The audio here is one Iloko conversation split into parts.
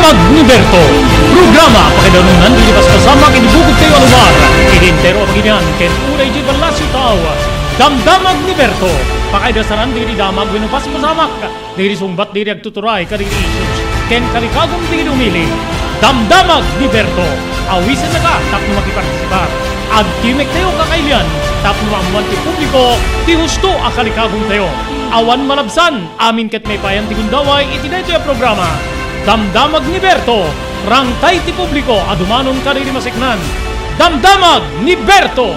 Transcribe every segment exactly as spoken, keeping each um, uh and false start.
Damdamag ni Berto. Programa pakaidanan dagiti paspasamak iti bukod tayo a lugar, iti entero a pagilian ken uray iti ballasiw tao. Damdamag ni Berto. Pakaidasaran dagiti damag wenno paspasamak dagiti sungbat dagiti agtuturay kadagiti issues ken kalikagum dagiti umili. Damdamag ni Berto. Awisennaka tapno makipartisipar. Agtimek tayo kakailian tapno maammuan ti publiko ti husto a kalikagum tayo. Awan malabsan, amin ket maipayan ti gundaway iti daytoy a programa. Damdamag ni Berto, rangtay ti publiko a dumanon kadagiti maseknan. Damdamag ni Berto!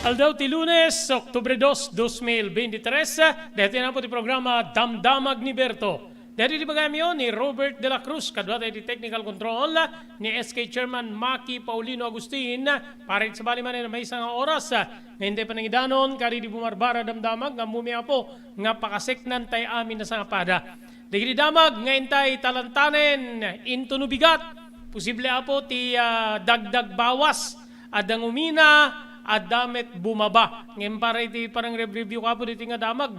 Aldaw ti Lunes, Oktubre dos, dos mil beintitres, daytoy napo ti programa Damdamag ni Berto. Daytoy ti bagaymi ni Robert de la Cruz, kaduata iti technical control, ni S K Chairman Maki Paulino Agustin, para iti sabali manen a maysa nga oras, nga intay panangidanon, kadagiti bumarbara damdamag, nga ammom Apo, nga pakaseknantay amin a sangapada. Dagiti damag nga intay talantanen, intono bigat, posible Apo ti, ah, dagdagbawas, adda ngumina, adda met bumaba. Ngem para iti panangrev-review ko Apo ditoy nga damag,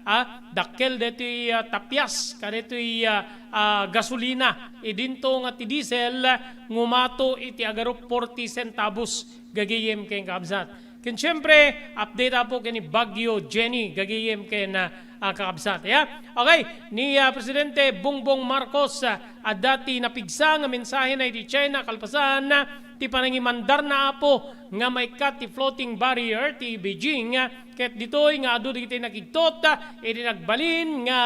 ah, dakkel daytoy, ah, tapias, kadaytoy, ah, ah, gasolina. Idinto nga ti diesel, ngumato iti agarup forty centavos, gagayem ken kakabsat. Ken siempre, update Apo ken ni Bagyo Jenny, gagayem ken, ah, ah, kakabsat. Ya? Okay, ni, ah, Presidente Bongbong Marcos, ah, adda ti napigsa nga mensahena iti China kalpasan, ah, ti panangimandarna Apo nga maikkat ti floating barrier ti Beijing, ah, ket ditoy nga adu dagiti nakigtot, ah, iti nagbalin nga,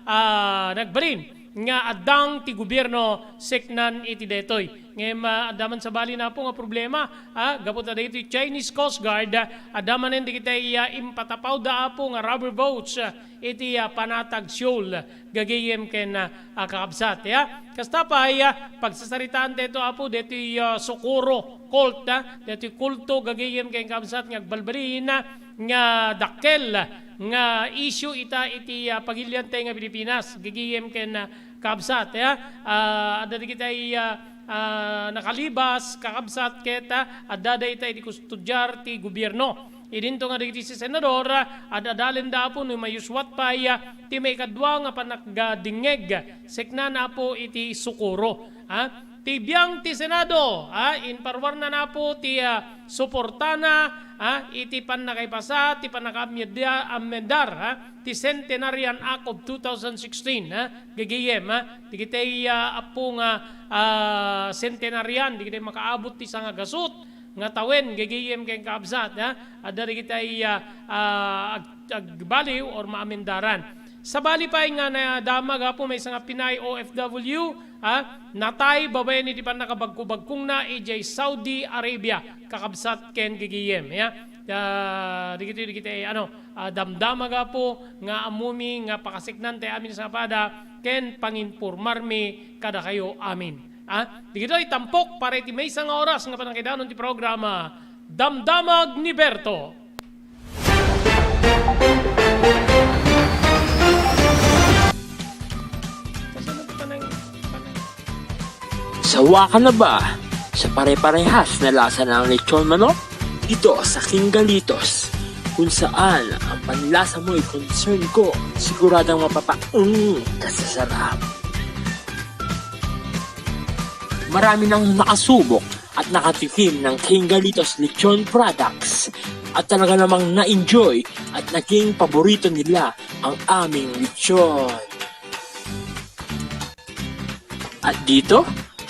ah, nagbalin nga addang ti gobierno seknan iti daytoy. Ngem, ah, adda man sabali Apo nga problema, ah, gapu ta dagiti Chinese Coast Guard, ah, adda manen dagiti, ah, impatapawda Apo nga rubber boats, ah, iti, ah, panatag Seoul, gagayem ken, ah, ah, kakabsat, ya. Kasta pay, ah, pagsasaritaan daytoy Apo, daytoy, ah, Socorro cult, ah, daytoy kulto, gagayem ken kakabsat nga agbalbalin, ah, nga dakkel nga issue ita iti, ah, pagiliantay nga Pilipinas, gagayem ken, ah, kakabsat, ya. Ah, adda dagiti, ah, ah, nakalibas, kakabsat, ket, ah, adda dayta iti kustodiar ti gobierno. Idinto nga dagiti senador, ah, ad-adalenda Apo no mayuswat pay, ah, ti maikadua nga panagdingngeg, seknan Apo iti Socorro. Ah, ti biang ti Senado, ah, inparuarna Apo ti, ah, suportana, ah, iti pannakaipasa, ti pannakaamyedda-, amendar, ah, ti Centenarian Act of two thousand sixteen, ah, gagayem, ah, dagiti, ah, Apo nga, ah, centenarian, dagiti makaabot ti sangagasut nga tawen, gagayem ken kakabsat, ah, adda dagiti, ah, ah, ag-, agbaliw or maamendaran. Sabali pay nga nadamag Apo maysa nga Pinay O F W, ah, natay babaen iti pannakabagko-bagkongna idiay Saudi Arabia, kakabsat ken gagayem, ya. Ah, dagiti, dagiti, ano, ah, damdamag Apo nga ammomi nga pakaseknantay amin a sangapada ken panginpormarmi kadakayo amin. Ah, dagitoy tampok para iti maysa nga oras nga panangidanon ti programa, Damdamag ni Berto. Sawa ka na ba sa pare-parehas na lasa ng lechon manok? Dito sa King Galitos, kung saan ang panlasa mo'y concern ko, siguradong mapapaung ka sa sarap. Marami nang nakasubok at nakatikim ng King Galitos Lechon Products at talaga namang na-enjoy at naging paborito nila ang aming lechon. At dito,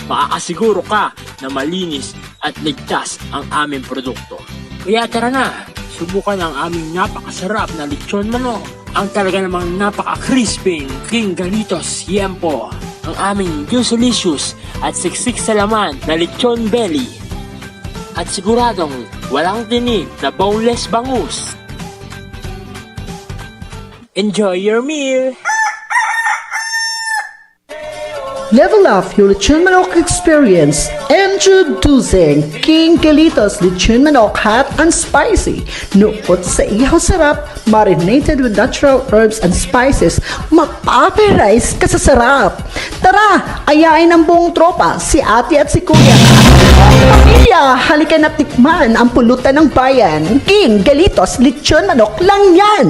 makakasiguro ka na malinis at ligtas ang aming produkto. Kaya tara na, subukan ang aming napakasarap na lechon manok. Ang talaga namang napaka-crispy King Galitos Yempo. Ang aming juicy-licious at siksik sa laman na lechon belly. At siguradong walang tinik na boneless bangus. Enjoy your meal! Level up your lechon manok experience. Introducing King Galitos Lechon Manok Hot and Spicy. Nukot sa ihaw sarap, marinated with natural herbs and spices, mapapahiras ka sa sarap. Tara, ayain ang buong tropa, si ate at si kuya, at ang buong pamilya, halika na tikman ang pulutan ng bayan. King Galitos Lechon Manok lang yan!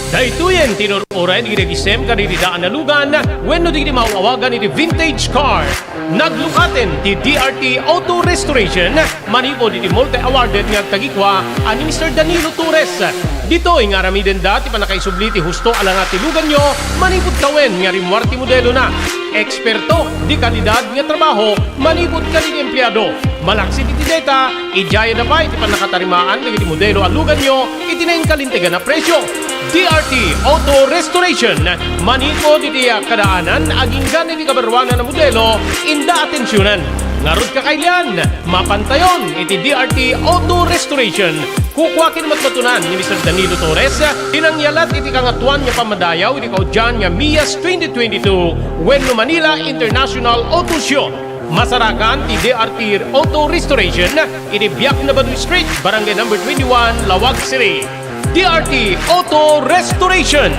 Daytoyen ti nur-uray dagiti nagisem kadagiti daan a lugan wenno dagiti maaw-awagan iti vintage car. Naglukaten ti D R T Auto Restoration manipud iti multi-awarded nga agtagikua a ni Mister Danilo Torres. Ditoy nga aramidenda ti pannakaisubli ti husto a langa ti luganyo manipud tawen nga rimmuar ti modelona. Eksperto di kalidad nga trabaho manipud kadagiti empleado. Malaksid iti deta, idiayada pay ti pannakatarimaan dagiti modelo a luganyo iti nainkalintegan a presio. D R T Auto Restoration, manipud iti kadaanan aginggan iti kabaruanan a modelo, inda atensionan. Ngarud, kakailian, mapantayon iti D R T Auto Restoration. Kukua ken matmatunan ni Mister Danilo Torres ti nangyalat iti Kangatoan nga Pammadayaw iti kaudian nga MIAS twenty twenty-two wenno Manila International Auto Show. Masarakan ti D R T Auto Restoration iti Biak na Badu Street, Barangay Number twenty-one, Laoag City. D R T Auto Restoration.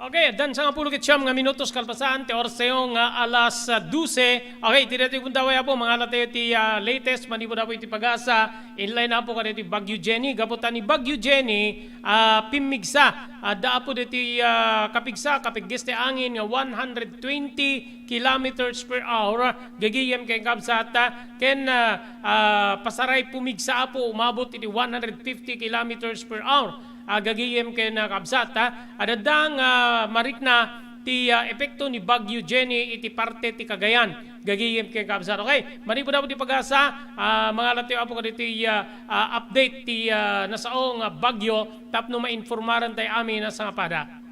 Okay, addan sangapulo ket siam nga minutos kalpasan ti oras tayo nga alas, ah, dose. Okay, iti daytoy gundaway, Apo, mangalatayo ti, ah, latest manipud, Apo, iti pag-asa. Inline, Apo, kadagiti Bagyo Jenny. Gapu ta ni Bagyo Jenny, ah, pimmigsa. Adda, Apo, daytoy, ah, kapigsa, kapigges ti angin nga one hundred twenty kilometers per hour. Gagayem ken kabsat, ah, ken, ah, ah, pasaray pumigsa, Apo, umabot iti one hundred fifty kilometers per hour. Ah, gagayem ken, ah, kabsat, ah, adda nga marikna ti, ah, epekto ni Bagyo Jenny iti parte ti Cagayan. Gagayem ken kabsat. Okay, manipud, Apo, ti pag-asa, ah, mangalatayo, Apo, kadagiti, ah, ah, update ti, ah, nasao nga bagyo tapno mainformaran tayo amin a sangapada.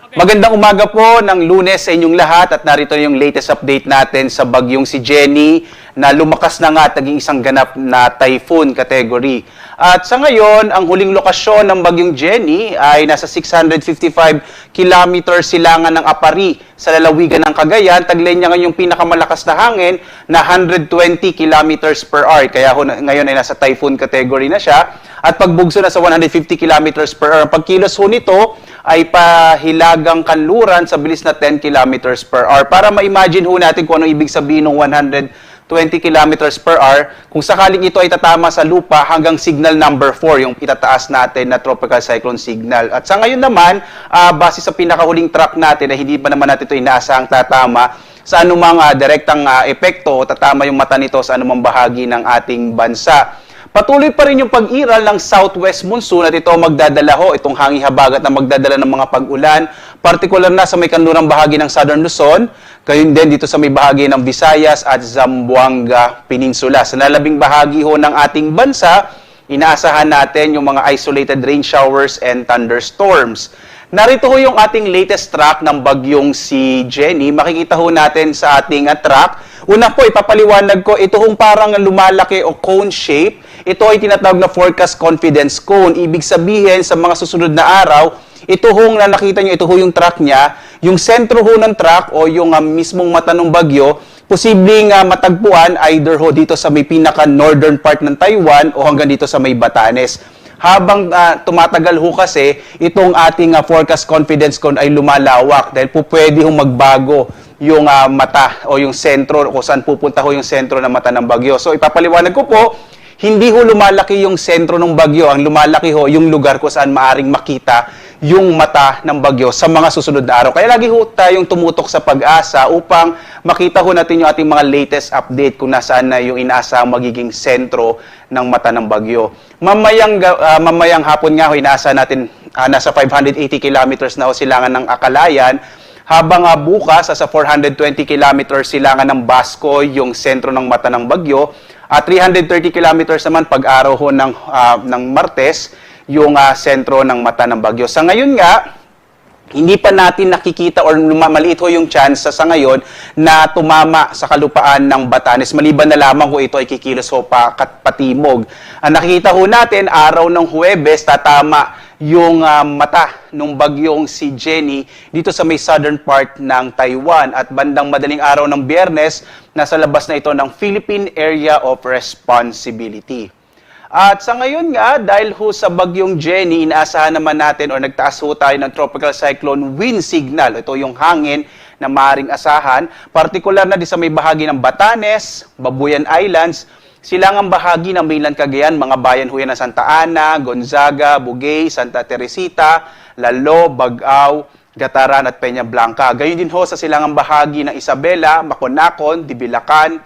Magandang umaga po ng Lunes sa inyong lahat at narito na yung latest update natin sa bagyong si Jenny na lumakas na nga at naging isang ganap na typhoon category. At sa ngayon, ang huling lokasyon ng bagyong Jenny ay nasa six hundred fifty-five kilometers silangan ng Aparri sa lalawigan ng Cagayan. Taglay niya ngayon yung pinakamalakas na hangin na hundred twenty kilometers per hour. Kaya ho, na- ngayon ay nasa typhoon category na siya. At pagbugso na sa one hundred fifty kilometers per hour. Ang pagkilos ho nito ay pahilagang kanluran sa bilis na ten kilometers per hour. Para ma-imagine ho natin kung ano ibig sabihin ng one hundred twenty kilometers per hour, kung sakaling ito ay tatama sa lupa hanggang signal number four, yung itataas natin na tropical cyclone signal. At sa ngayon naman, ah, base sa pinakahuling track natin na hindi pa naman natin ito inaasahang tatama sa anumang, ah, direktang, ah, epekto o tatama yung mata nito sa anumang bahagi ng ating bansa. Patuloy pa rin yung pag-iral ng southwest monsoon at ito magdadala ho, itong hanging habagat na magdadala ng mga pag-ulan, partikular na sa may kanlurang bahagi ng Southern Luzon, gayon din dito sa may bahagi ng Visayas at Zamboanga Peninsula. Sa nalabing bahagi ho ng ating bansa, inaasahan natin yung mga isolated rain showers and thunderstorms. Narito ho yung ating latest track ng bagyong si Jenny. Makikita ho natin sa ating, ah, track. Una po, ipapaliwanag ko, ito hong parang lumalaki o cone shape. Ito ay tinatawag na forecast confidence cone. Ibig sabihin, sa mga susunod na araw, ito hong na nakita nyo, ito ho yung track niya. Yung sentro ho ng track o yung, ah, mismong mata ng bagyo, posibleng, ah, matagpuan either ho dito sa may pinaka-northern part ng Taiwan o hanggang dito sa may Batanes. Habang, ah, tumatagal ho kasi, itong ating, ah, forecast confidence cone ay lumalawak dahil po pwede hong magbago yung, ah, mata o yung sentro kung saan pupunta ho yung sentro ng mata ng bagyo. So, ipapaliwanag ko po, hindi ho lumalaki yung sentro ng bagyo. Ang lumalaki ho, yung lugar kung saan maaring makita yung mata ng bagyo sa mga susunod na araw. Kaya lagi ho tayong tumutok sa PAGASA upang makita ho natin yung ating mga latest update kung nasaan na yung inaasahang magiging sentro ng mata ng bagyo. Mamayang, ga- ah, mamayang hapon nga ho, inaasa natin, ah, nasa five hundred eighty kilometers na ho silangan ng Akalayan, habang, ah, bukas, sa four hundred twenty kilometers silangan ng Basco yung sentro ng mata ng bagyo, at three hundred thirty kilometers naman pag-araw ho ng, ah, ng Martes yung, ah, sentro ng mata ng bagyo. Sa ngayon nga, hindi pa natin nakikita or luma- maliit ho yung chance sa ngayon na tumama sa kalupaan ng Batanes, maliban na lamang kung ito ay kikilos ho pa kat- patimog. Ang nakikita ho natin, araw ng Huwebes, tatama yung ah, mata ng bagyong si Jenny dito sa may southern part ng Taiwan. At bandang madaling araw ng Biyernes, nasa labas na ito ng Philippine Area of Responsibility. At sa ngayon nga, dahil ho sa bagyong Jenny, inaasahan naman natin o nagtaas ho tayo ng tropical cyclone wind signal. Ito yung hangin na maaaring asahan, partikular na di sa may bahagi ng Batanes, Babuyan Islands, silangang bahagi ng mainland Cagayan, mga bayan ho yan ng Santa Ana, Gonzaga, Bugey, Santa Teresita, Lalo, Bagao, Gataran at Peña Blanca. Gayon din ho sa silangang bahagi ng Isabela, Maconacon, Dibilacan,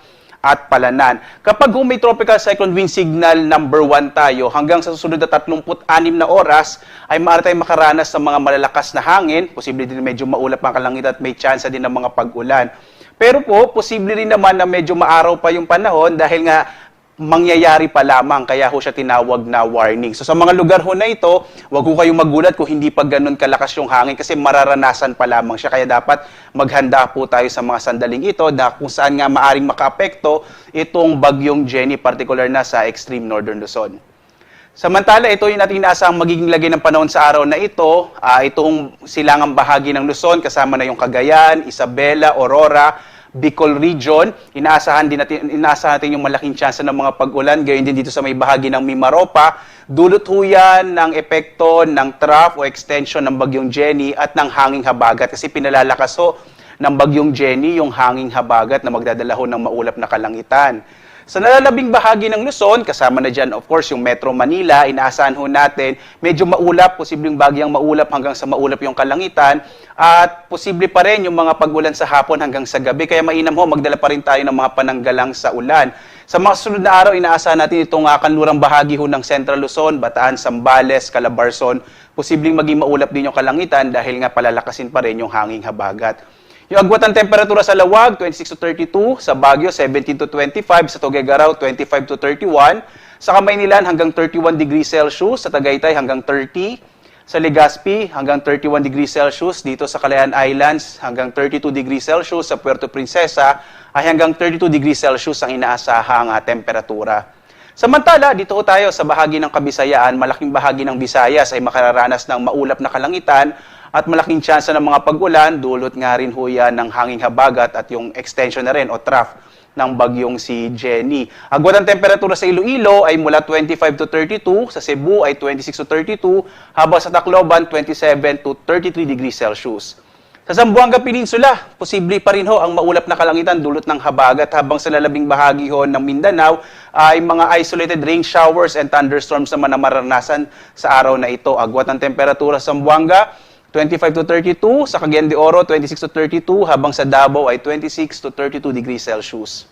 at Palanan. Kapag ho may tropical cyclone wind signal number one tayo, hanggang sa susunod na tatlumpu't anim na oras ay maaari tayong makaranas sa mga malalakas na hangin, posible din medyo maulap ang kalangitan at may tsansa din ng mga pag-ulan. Pero po, posible rin naman na medyo maaraw pa yung panahon dahil nga mangyayari pa lamang, kaya ho siya tinawag na warning. So sa mga lugar ho na ito, wag ho kayong magulat kung hindi pa ganun kalakas yung hangin kasi mararanasan pa lamang siya. Kaya dapat maghanda po tayo sa mga sandaling ito na kung saan nga maaring makaapekto itong bagyong Jenny, partikular na sa extreme northern Luzon. Samantala, ito yung ating inaasahang magiging lagay ng panahon sa araw na ito. Ah, itong silangang bahagi ng Luzon, kasama na yung Cagayan, Isabela, Aurora, Bicol Region. Inaasahan din natin, inaasahan natin yung malaking tsansa ng mga pag-ulan. Gayon din dito sa may bahagi ng Mimaropa. Dulot ho yan ng epekto ng trough o extension ng Bagyong Jenny at ng hanging habagat kasi pinalalakas ho ng Bagyong Jenny yung hanging habagat na magdadala ho ng maulap na kalangitan. Sa nalalabing bahagi ng Luzon, kasama na dyan, of course, yung Metro Manila, inaasahan ho natin, medyo maulap, posibleng bagyang maulap hanggang sa maulap yung kalangitan, at posible pa rin yung mga pag-ulan sa hapon hanggang sa gabi, kaya mainam ho, magdala pa rin tayo ng mga pananggalang sa ulan. Sa mga susunod na araw, inaasahan natin itong ah, kanlurang bahagi ho ng Central Luzon, Bataan, Zambales, Calabarzon, posibleng maging maulap din yung kalangitan dahil nga palalakasin pa rin yung hanging habagat. Yung agwat ng temperatura sa Laoag, twenty-six to thirty-two, sa Baguio, seventeen to twenty-five, sa Tuguegarao, twenty-five to thirty-one, sa Kamaynilan hanggang thirty-one degrees Celsius, sa Tagaytay hanggang thirty, sa Legazpi hanggang thirty-one degrees Celsius, dito sa Kalayaan Islands hanggang thirty-two degrees Celsius, sa Puerto Princesa ay hanggang thirty-two degrees Celsius ang inaasahang ah, temperatura. Samantala, dito ho tayo sa bahagi ng Kabisayaan, malaking bahagi ng Visayas ay makararanas ng maulap na kalangitan at malaking tsansa ng mga pag-ulan, dulot nga rin ho yan ng hanging habagat at yung extension na rin o trough ng bagyong si Jenny. Agwat ng temperatura sa Iloilo ay mula twenty-five to thirty-two, sa Cebu ay twenty-six to thirty-two, habang sa Tacloban twenty-seven to thirty-three degrees Celsius. Sa Zamboanga Peninsula, posible pa rin ho ang maulap na kalangitan dulot ng habagat, habang sa lalabing bahagi ho ng Mindanao ay mga isolated rain showers and thunderstorms naman ang maranasan sa araw na ito. Agwat ng temperatura sa Zamboanga, twenty-five to thirty-two, sa Cagayan de Oro, twenty-six to thirty-two, habang sa Davao ay twenty-six to thirty-two degrees Celsius.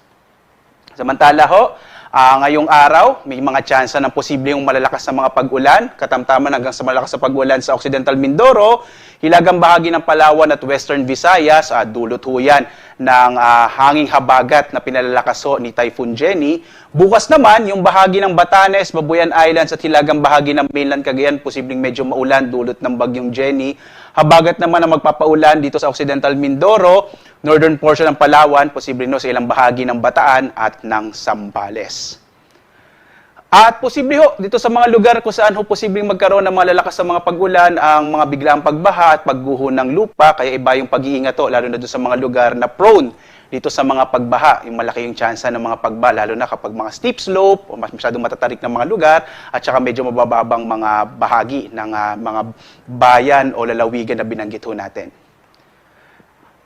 Samantala ho, ah, ngayong araw, may mga tsansa ng posibleng malalakas na mga pag-ulan, katamtaman hanggang sa malakas na pag-ulan sa Occidental Mindoro, hilagang bahagi ng Palawan at Western Visayas, ah, dulot ho yan ng ah, hanging habagat na pinalalakas ho ni Typhoon Jenny. Bukas naman, yung bahagi ng Batanes, Babuyan Islands at hilagang bahagi ng mainland Cagayan, posibleng medyo maulan dulot ng bagyong Jenny. Habagat naman ang magpapaulan dito sa Occidental Mindoro, northern portion ng Palawan, posible no sa ilang bahagi ng Bataan at ng Zambales. At posible ho, dito sa mga lugar kung saan ho posibleng magkaroon ng malalakas na mga pag-ulan, ang mga biglaang pagbaha at pagguho ng lupa, kaya iba yung pag-iingat ho, lalo na doon sa mga lugar na prone dito sa mga pagbaha, yung malaki yung tsansa ng mga pagbaha, lalo na kapag mga steep slope o mas masyadong matatarik na mga lugar at saka medyo mabababang mga bahagi ng ah, mga bayan o lalawigan na binanggit ho natin.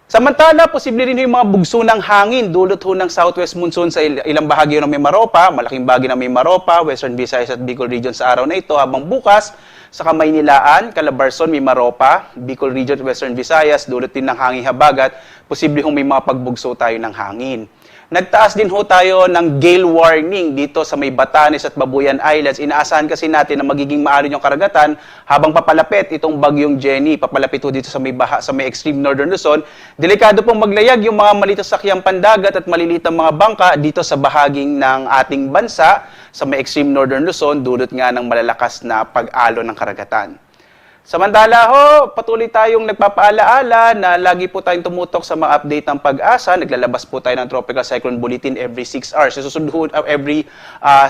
Samantala, posible rin yung mga bugso ng hangin dulot ho ng southwest monsoon sa il- ilang bahagi ng Mimaropa, malaking bahagi ng Mimaropa, Western Visayas at Bicol Region sa araw na ito, habang bukas sa Kamaynilaan, Calabarzon, Mimaropa, Bicol Region at Western Visayas, dulot din ng hangin habagat, posible hong may mga pagbugso tayo ng hangin. Nagtaas din ho tayo ng gale warning dito sa may Batanes at Babuyan Islands. Inaasahan kasi natin na magiging maalon yung karagatan habang papalapit itong bagyong Jenny. Papalapit ho dito sa may baha, sa may extreme northern Luzon. Delikado pong maglayag yung mga maliit na sakyang pandagat at maliliit na mga bangka dito sa bahaging ng ating bansa, sa may extreme northern Luzon, dulot nga ng malalakas na pag-alon ng karagatan. Samantala ho, patuloy tayong nagpapaalaala na lagi po tayong tumutok sa mga update ng PAGASA. Naglalabas po tayo ng Tropical Cyclone Bulletin every six hours. Sa susunod ho, uh, every uh,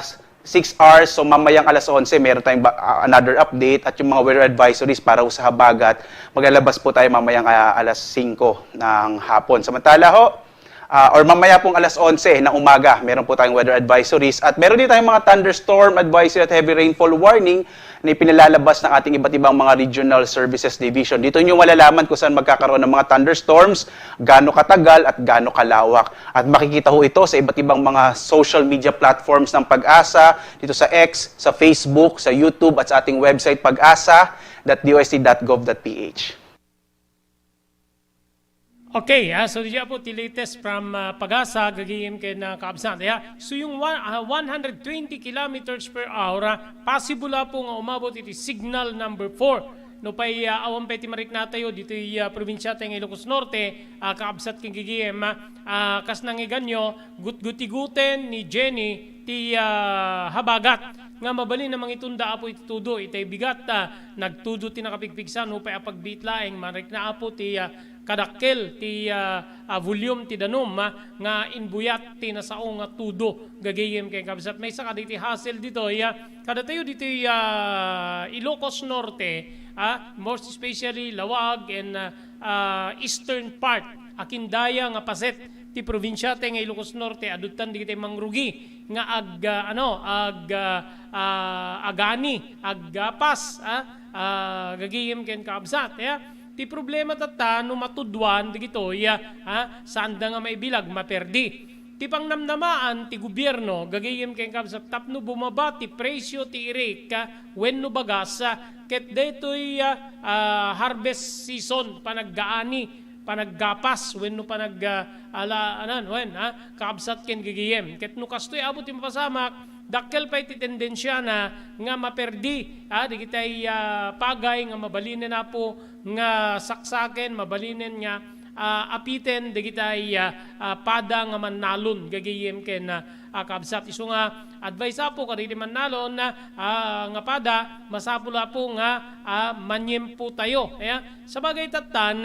six hours. So mamayang alas onse, meron tayong ba- ah, another update at yung mga weather advisories para ho sa habagat, maglalabas po tayo mamayang ah, alas singko ng hapon. Samantala ho, ah, or mamaya pong alas onse ng umaga, meron po tayong weather advisories at meron din tayong mga thunderstorm advisory at heavy rainfall warning na ipinalalabas ng ating iba't ibang mga regional services division. Dito nyo malalaman kung saan magkakaroon ng mga thunderstorms, gaano katagal at gaano kalawak. At makikita ho ito sa iba't ibang mga social media platforms ng PAGASA, dito sa X, sa Facebook, sa YouTube, at sa ating website pagasa dot D O S T dot gov dot P H. Okay, ah, so diya po ti latest from ah, PAGASA, gagayem ken ah, kaabsat. Yeah. So yung one, ah, one hundred twenty kilometers per hour, ah, possible ah po nga umabot iti signal number four. No pay ah, awan pay ti mariknatayo ditoy ah, probinsya tayo nga Ilocos Norte, ah, kaabsat ken gagayem, ah, ah, kas nangiganyo, gutgutiguten ni Jenny ti ah, habagat nga mabalin a mangitunda apo iti tudo itay bigat, ah, nagtudo ti nakapigpigsa no pay a pagbiit laeng, marikna apo ti ah, kadakkel ti ah, ah, volume ti danum ah, nga imbuyat ti nasao nga tudo. Gagayem ken kabsat, maysa kadagiti hassle ditoy ah, kadatayo ditoy ah, Ilocos Norte, ah, most especially Laoag and ah, ah, eastern part, akindaya nga paset ti probinsia tayo nga Ilocos Norte, aduttan digitay mangrugi nga ag ah, ano ag ah, ah, agani, aggapas, ah, ah, gagayem ken kaabsat. Ya. Ti problema tatta no matudwan digitoy, ah, saan da nga maibilag, maperdi. Ti pangnamnamaan ti gobierno, gagayem ken kaabsat, tapno bumaba ti presyo ti irik, ah, wenno bagas, ah, ket daytoy ah, ah, harvest season, panaggaani, panaggapas wenno panag ah, ala anan wen ha, kaabsat ken gagayem. Ket no kastoy apo ti mapasamak, dakkel pay ti tendensiana nga maperdi ah, dagitay ah, pagay nga mabalinen apo nga saksaken, mabalinen nga ah, apiten dagitay ah, ah, pada nga mannalon gagayem ken ah, ah, kaabsat. Isu nga advice apo kadagiti mannalon ah, nga pada, masapul apo nga ah, manyempo tayo. Ya. Sabagay tattan,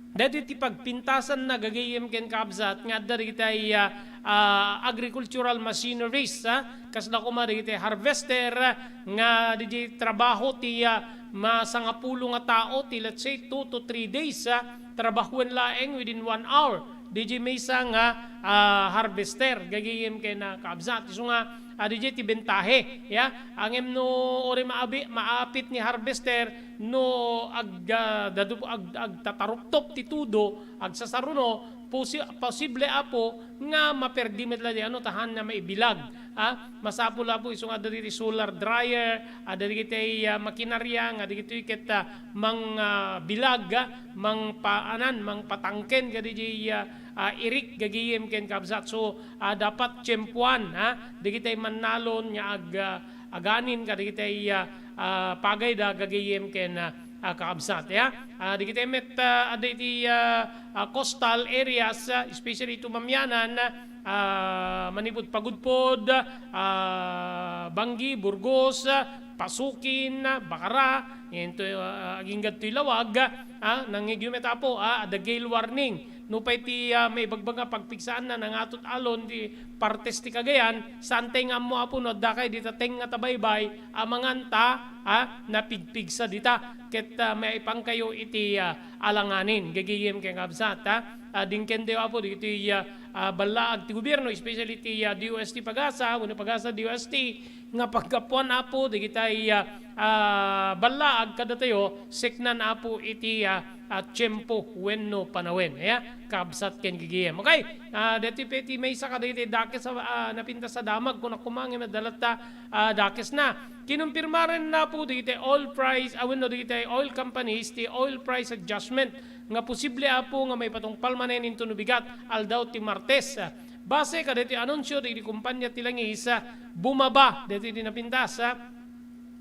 daytoy ti pagpintasanna gagayem ken kaabsat nga adda dagitay ah, ah, agricultural machineries, ah, kasla koma dagitay harvester, ah, nga didi trabaho ti ah, masangapulo nga tao ti, let's say, two to three days, ah, trabahoen laeng within one hour. Didi maysa nga ah, harvester gagayem ken ah, kaabsat. Isu nga ah, didi ti bentahe, ya. Ngem no uray maabi, maapit ni harvester no ag, ah, dadu-, ag, agtataruptop ti tudo, agsasaruno, posi-, posible apo nga maperdi met la di ano, ta saan nga maibilag. Ah, masapul apo isu nga adda dagiti solar dryer, adda dagiti ah, makinarya nga dagitoy ket ah, mang ah, bilag, ah, mangpaanan, mangpatangken kadagiti ah, ah, irik gagayem ken kaabsat. So ah, dapat tiempoan ah, dagitay mannalon nga ag ah, aganin kadagitay ah, ah, pagayda gagayem ken ah, ah, kaabsat. Ya. Ah, dagitay met ah, adda iti ah, ah, coastal areas, ah, especially ito Mamianan, ah, manipud Pagudpod, ah, Banggi, Burgos, ah, Pasukin, ah, Bacara, ngem to, ah, agingga toy Laoag, ah, nangngegyo met apo, ah, adda gale warning. Nupay ti ah, maibagbaga pagpigsaanna, nangatot alon ti partes ti Cagayan, saantay nga ammo apo no adda kay dita tengnga ta baybay, amangan ta ah, napigpigsa dita. Ket ah, maipangkayo iti ah, alanganin gagayem ken kaabsat. Ah, dingken tayo apo dagitoy ah, ah, ballaag ti gobierno, especially ti ah, D O S T PAGASA, wenno PAGASA D O S T, nga paggapuan apo dagitay ah, ah, ballaag kadatayo, seknan apo iti ah, ah, tiempo wenno panawen. Ya, kaabsat ken gagayem. Okay, ah, deti peti maysa kadagiti dakes a ah, napintas a damag, kuna koma nga madala ta ah, dakesna. Kinumpirmaren na po dagiti oil price, ah, wenno dagiti oil companies ti oil price adjustment nga posible apo nga maipatungpal manen intono bigat aldaw ti Martes. Base kadagiti anunsio dagiti kompania ti langis, ah, bumaba dagiti napintas, ah,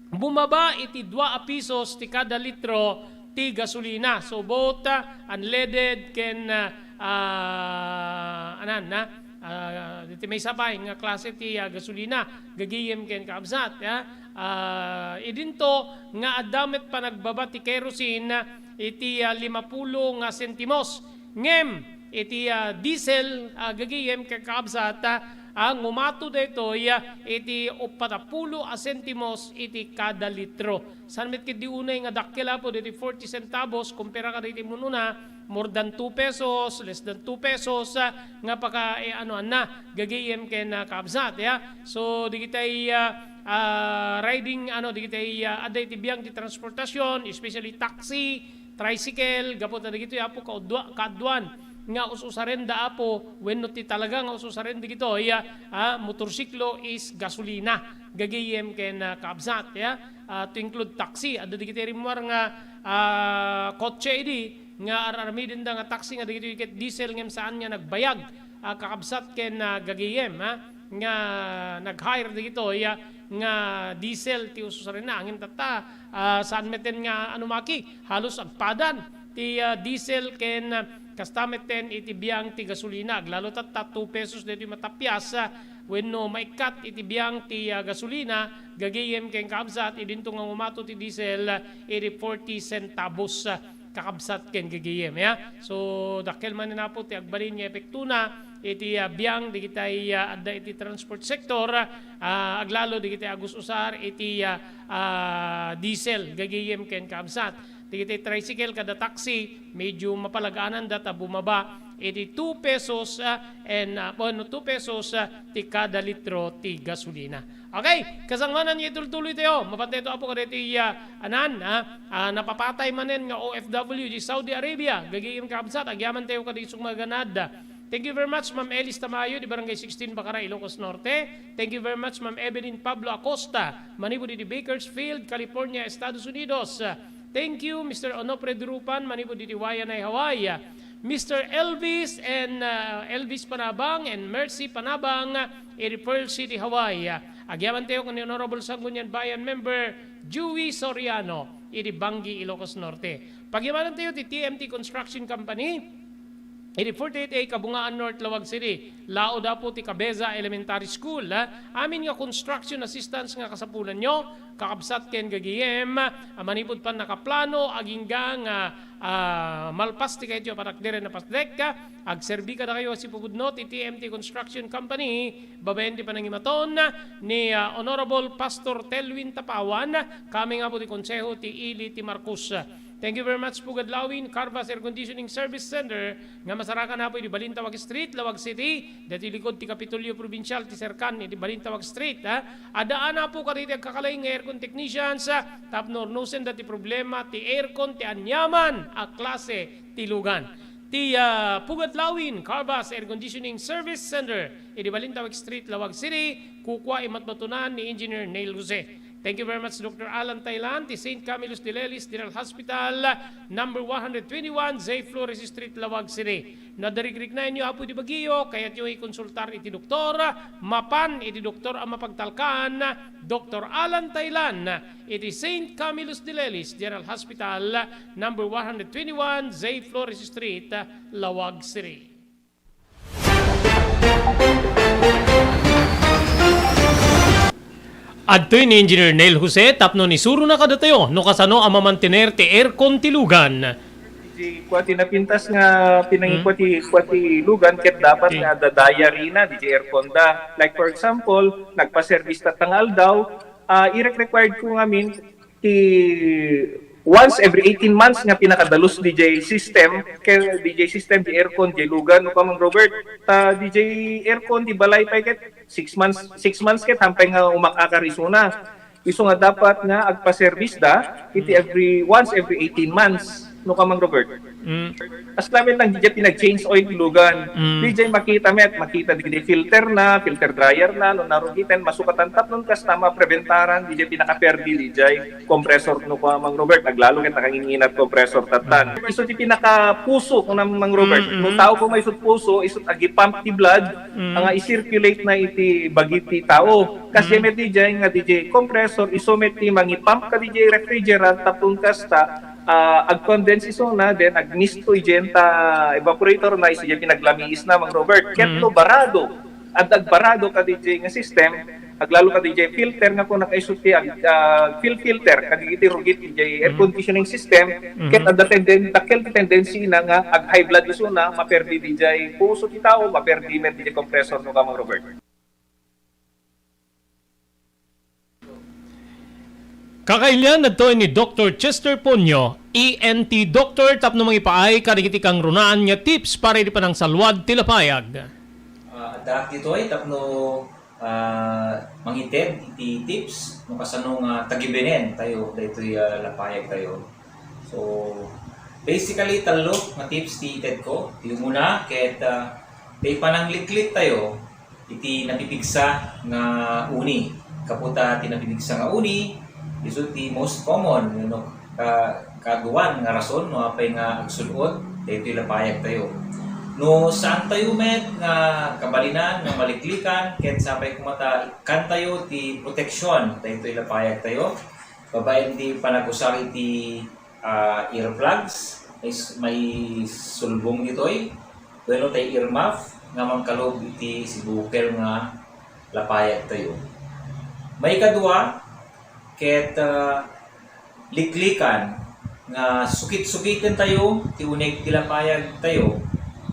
bumaba iti dua a pisos ti kada litro ti gasolina. So both ah, unleaded ken ah, ah, anan na ah, diti maysa pay nga klase ti ah, gasolina, gagayem ken kaabsat. Ya. Ah, idinto nga adda met panagbaba ti kerosene iti ah, limapulo nga sentimos. Ngem iti ah, diesel, ah, gagayem ken kaabsat, ah, a ngumato daytoy, ah, iti uppat a pulo a sentimos iti kada litro. Saan met ketdi unay nga dakkel, Apo, daytoy forty centavos, kumpara kadagiti umuna, more than two pesos, less than two pesos, ah, nga paka, eh, ano, anna, gagayem ken, ah, kabsat, ya. So, digitay, ah, ah, riding, ano, digitay, ah, adda iti biang ti transportasyon, especially taxi, tricycle, gapu ta dagitoy, Apo, kaudua-, kaaduan nga us-usarenda, Apo, wenno ti talaga nga us-usaren dagitoy, ah, ah, motorsiklo is gasolina, gagayem ken, ah, kabsat, ya. Ah, to include taxi, adda dagiti rimmuar nga, ah, kotse idi nga ar-armidenda nga taxi nga dagitoy ket diesel ngem saan nga nagbayag, ah, kakabsat ken, ah, gagayem, ah, nga nag-hire dagitoy, ah, nga diesel ti ususarenna. Ngem tatta, ah, saan metten nga ano maki, halos agpadan ti, ah, diesel ken, ah, kasta metten iti biang ti gasolina. Aglalo tatta two pesos daytoy matapias, ah, wenno maikkat iti biang ti, ah, gasolina, gagayem ken kabsat, idinto nga umato ti diesel, ah, iti forty centavos, ah, kakabsat ken gagayem, ya. So, dakkel manen, Apo, ti agbalin nga epektona iti, ah, biang digitay, ah, adda iti transport sector, ah, aglalo digitay agus-usar iti, ah, ah, diesel, gagayem ken kabsat. Digitay tricycle kada taxi, medyo mapalag-ananda ta bumaba iti two pesos, ah, and, ah, bueno, two pesos, ah, ti kada litro ti gasolina. Okay, kasangwanan nga itultuloy tayo. Mapan tayo, Apo, kadaytoy, ah, anan, ah, ah, napapatay manen nga O F W di Saudi Arabia, gagayem kabsat, agyaman tayo kadi sumagana. Thank you very much, Ma'am Elis Tamayo, di Barangay sixteen, Bacara, Ilocos Norte. Thank you very much, Ma'am Evelyn Pablo Acosta, manipud di Bakersfield, California, Estados Unidos. Thank you, Mister Onofre Durupan, manipud di Waianae, Hawaii. Mister Elvis and, uh, Elvis Panabang and Mercy Panabang, iti Pearl City, Hawaii. Agyaman tayo ken ni Honorable Sangguniang Bayan Member Joey Soriano, iti Bangui, Ilocos Norte. Pagyamanan tayo ti T M T Construction Company, iti forty-eight A Kabungaan North, Lawag City. Laod, Apo, ti Cabeza Elementary School, ah. Amin nga construction assistance nga kasapulanyo, kakabsat ken gagayem, a manipud pannakaplano, agingga nga, ah, malpas ti kayatyo a panagderen a pasdek, ah, agserbi kadakayo a sipupudno ti T M T Construction Company, babaen ti panangimaton ni, ah, Honorable Pastor Telwin Tapawan, kami nga Apo ti Konseho ti Ili ti Marcos. Thank you very much, Pugad Lawin, Carvas Air Conditioning Service Center, nga masarakan, Apo, iti Balintawak Street, Lawag City, daytoy likod ti Kapitolyo Probinsial ti Serkan iti Balintawak Street, ha. Addaan, Apo, kadagiti agkakalaing nga aircon technicians, ha, tapno urnosenda ti problema ti aircon ti aniaman a klase ti lugan. Ti, ah, Pugad Lawin, Carvas Air Conditioning Service Center, iti Balintawak Street, Lawag City, kukua imatmatunan ni Engineer Neil Jose. Thank you very much, Doctor Alan Tailan, ti Saint Camillus de Lelis General Hospital, number one hundred twenty-one, J Flores Street, Lawag City. No adda rigriknaenyo, Apo, iti bagio, kayatyo ikonsultar iti doktor, mapan iti doktor a mapagtalkan, Doctor Alan Tailan, iti Saint Camillus de Lelis General Hospital, number one hundred twenty-one, J Flores Street, Lawag City. Adtoy ni Engineer Neil Jose tapno isurona kadatayo no kasano a mamantener ti aircon ti lugan. Di kua ti napintas nga pinangikua ti, kua ti lugan ket dapat nga adda diary na, di aircon da. Like, for example, nagpa-service tatta nga aldaw, ah, irek-required ko ngamin ti once every eighteen months nga pinakadalus D J system, kay D J system, di aircon, di lugan, no, Kamang Robert. Ta D J aircon, di balay pay ket six months, six months ket hampay nga umakakar isuna. Isu nga dapat nga agpa-service da, iti every, once every eighteen months, no, Kamang Robert. Mm. As lamin lang, di jay pinag-change oil ti lugan. Mm. Di jay makita met, makita di, di filter na, filter dryer na, no narugiten, masukatan tapnon kasta mapreventaran, di jay pinakaperdi, di jay compressor, no, Kamang Robert, aglalo ket nakanginginat compressor tattan. Mm. Isu ti pinakapuso, no, Mang Robert. Mm, mm. No tao ko may isut puso, isut agi-pump ti blood, mm, nga i-circulate na iti bagi ti tao. Kas, mm, met di jay nga di jay compressor, isu met ti mangi-pump ka di jay refrigerant, tapnon kasta, ah, ag-condense isuna, then agmisto idiay ta evaporator na, isu diay pinaglamiis na, Mang Robert. Ket, mm, no barado, adda agbarado ka di jay nga system, aglalo ka di jay filter nga kuna kaisu ti ag-, ah, fil-, filter, kadagiti rugit di jay air conditioning system, ket adda tenden-, dakkel ti tendency na nga ag-high blood isuna, maperdi di jay puso ti tao, maperdi met di jay compressor, no, Kamang Robert. Kakailian daytoy ni Doktor Chester Ponyo, E N T doctor, tapno mangipaay kadagiti kangrunaan nga tips para iti panangsalwad ti lapayag. Ah, addaak ditoy tapno, ah, mangited iti tips no kasano nga tagibenen tayo daytoy, ah, lapayag tayo. So, basically, tallo nga tips ti ited ko. Ti umuna, ket, ah, ti panangliklik tayo iti napipigsa nga uni. Kaputa ti napipigsa nga uni, isu ti most common, you know, ka-, kaaduan nga rason no apay nga agsul-ot daytoy lapayag tayo. No saan tayo met nga kabalinan nga maliklikan, ket sapay koma ta ikkan tayo ti proteksyon daytoy lapayag tayo. Babaen ti panagusar iti ah, earplugs, may s-, may sulbong ditoy, wenno tay earmuff nga mangkalub iti sibukel nga lapayag tayo. Maikadua, ket, ah, liklikan nga sukit-sukiten tayo ti uneg ti lapayag tayo.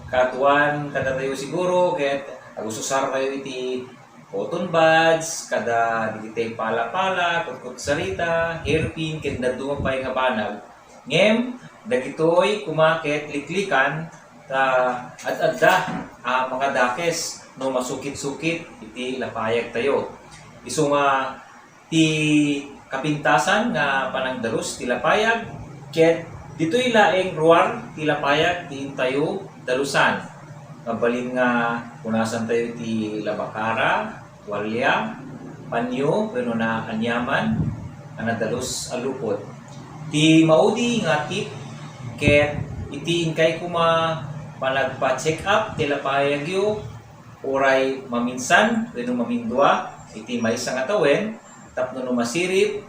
Kaaduan kadatayo siguro ket agususar tayo iti cotton buds, kada dagiti pala-pala, kutkutsarita, hairpin, ken dadduma pay nga banag. Ngem, dagitoy koma ket liklikan ta ad-adda a makadakes no masukit-sukit iti lapayag tayo. Isu nga ti kapintasan nga panangdalus ti lapayag, ket ditoy laeng ruar ti lapayag ti intayo dalusan. Mabalin nga punasan tayo ti labakara, tualya, panyo, wenno naaniaman a nadalus a lupot. Ti maudi nga tip ket iti inkay koma panagpa-check up ti lapayagyo, uray maminsan wenno mamindua iti maysa nga tawen, tapno no masirib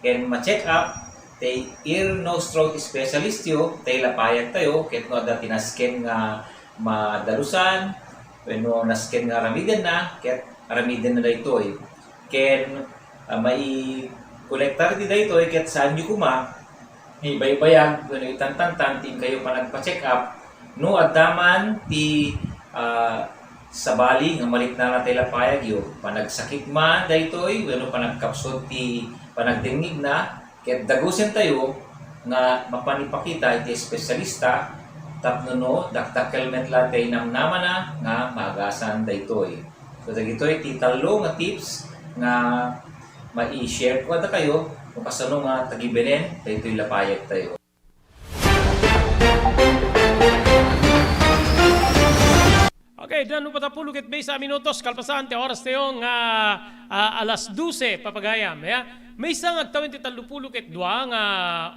ken ma-check up ti ear, nose, throat specialist yo, ti lapayag tayo, ket no adda ti nasken nga madalusan wenno nasken nga aramidenna, ket aramidenna daytoy. Ken, ah, maikonektar ti daytoy ket saanyo koma ibaybayag wenno itantantan ti inkayo panagpa-check up no adda man ti, ah, sabali nga maliknana ti lapayagyo, panagsakit man daytoy wenno panagkapsut ti panagdengngegna, ket dagusentayo nga mapan ipakita iti espesyalista tapno no dakdakkel met la ti namnamana nga maagasan daytoy. So, dagitoy ti tallo nga tips nga mai-share ko kadakayo no kasano nga tagibenen daytoy lapayag tayo. Okay, dan upatapulo ket maysa a minutos kalpasan ti oras tayo nga, ah, alas dose, papagayam, ya. Maysa nga agtawen ti tallopulo ket dua nga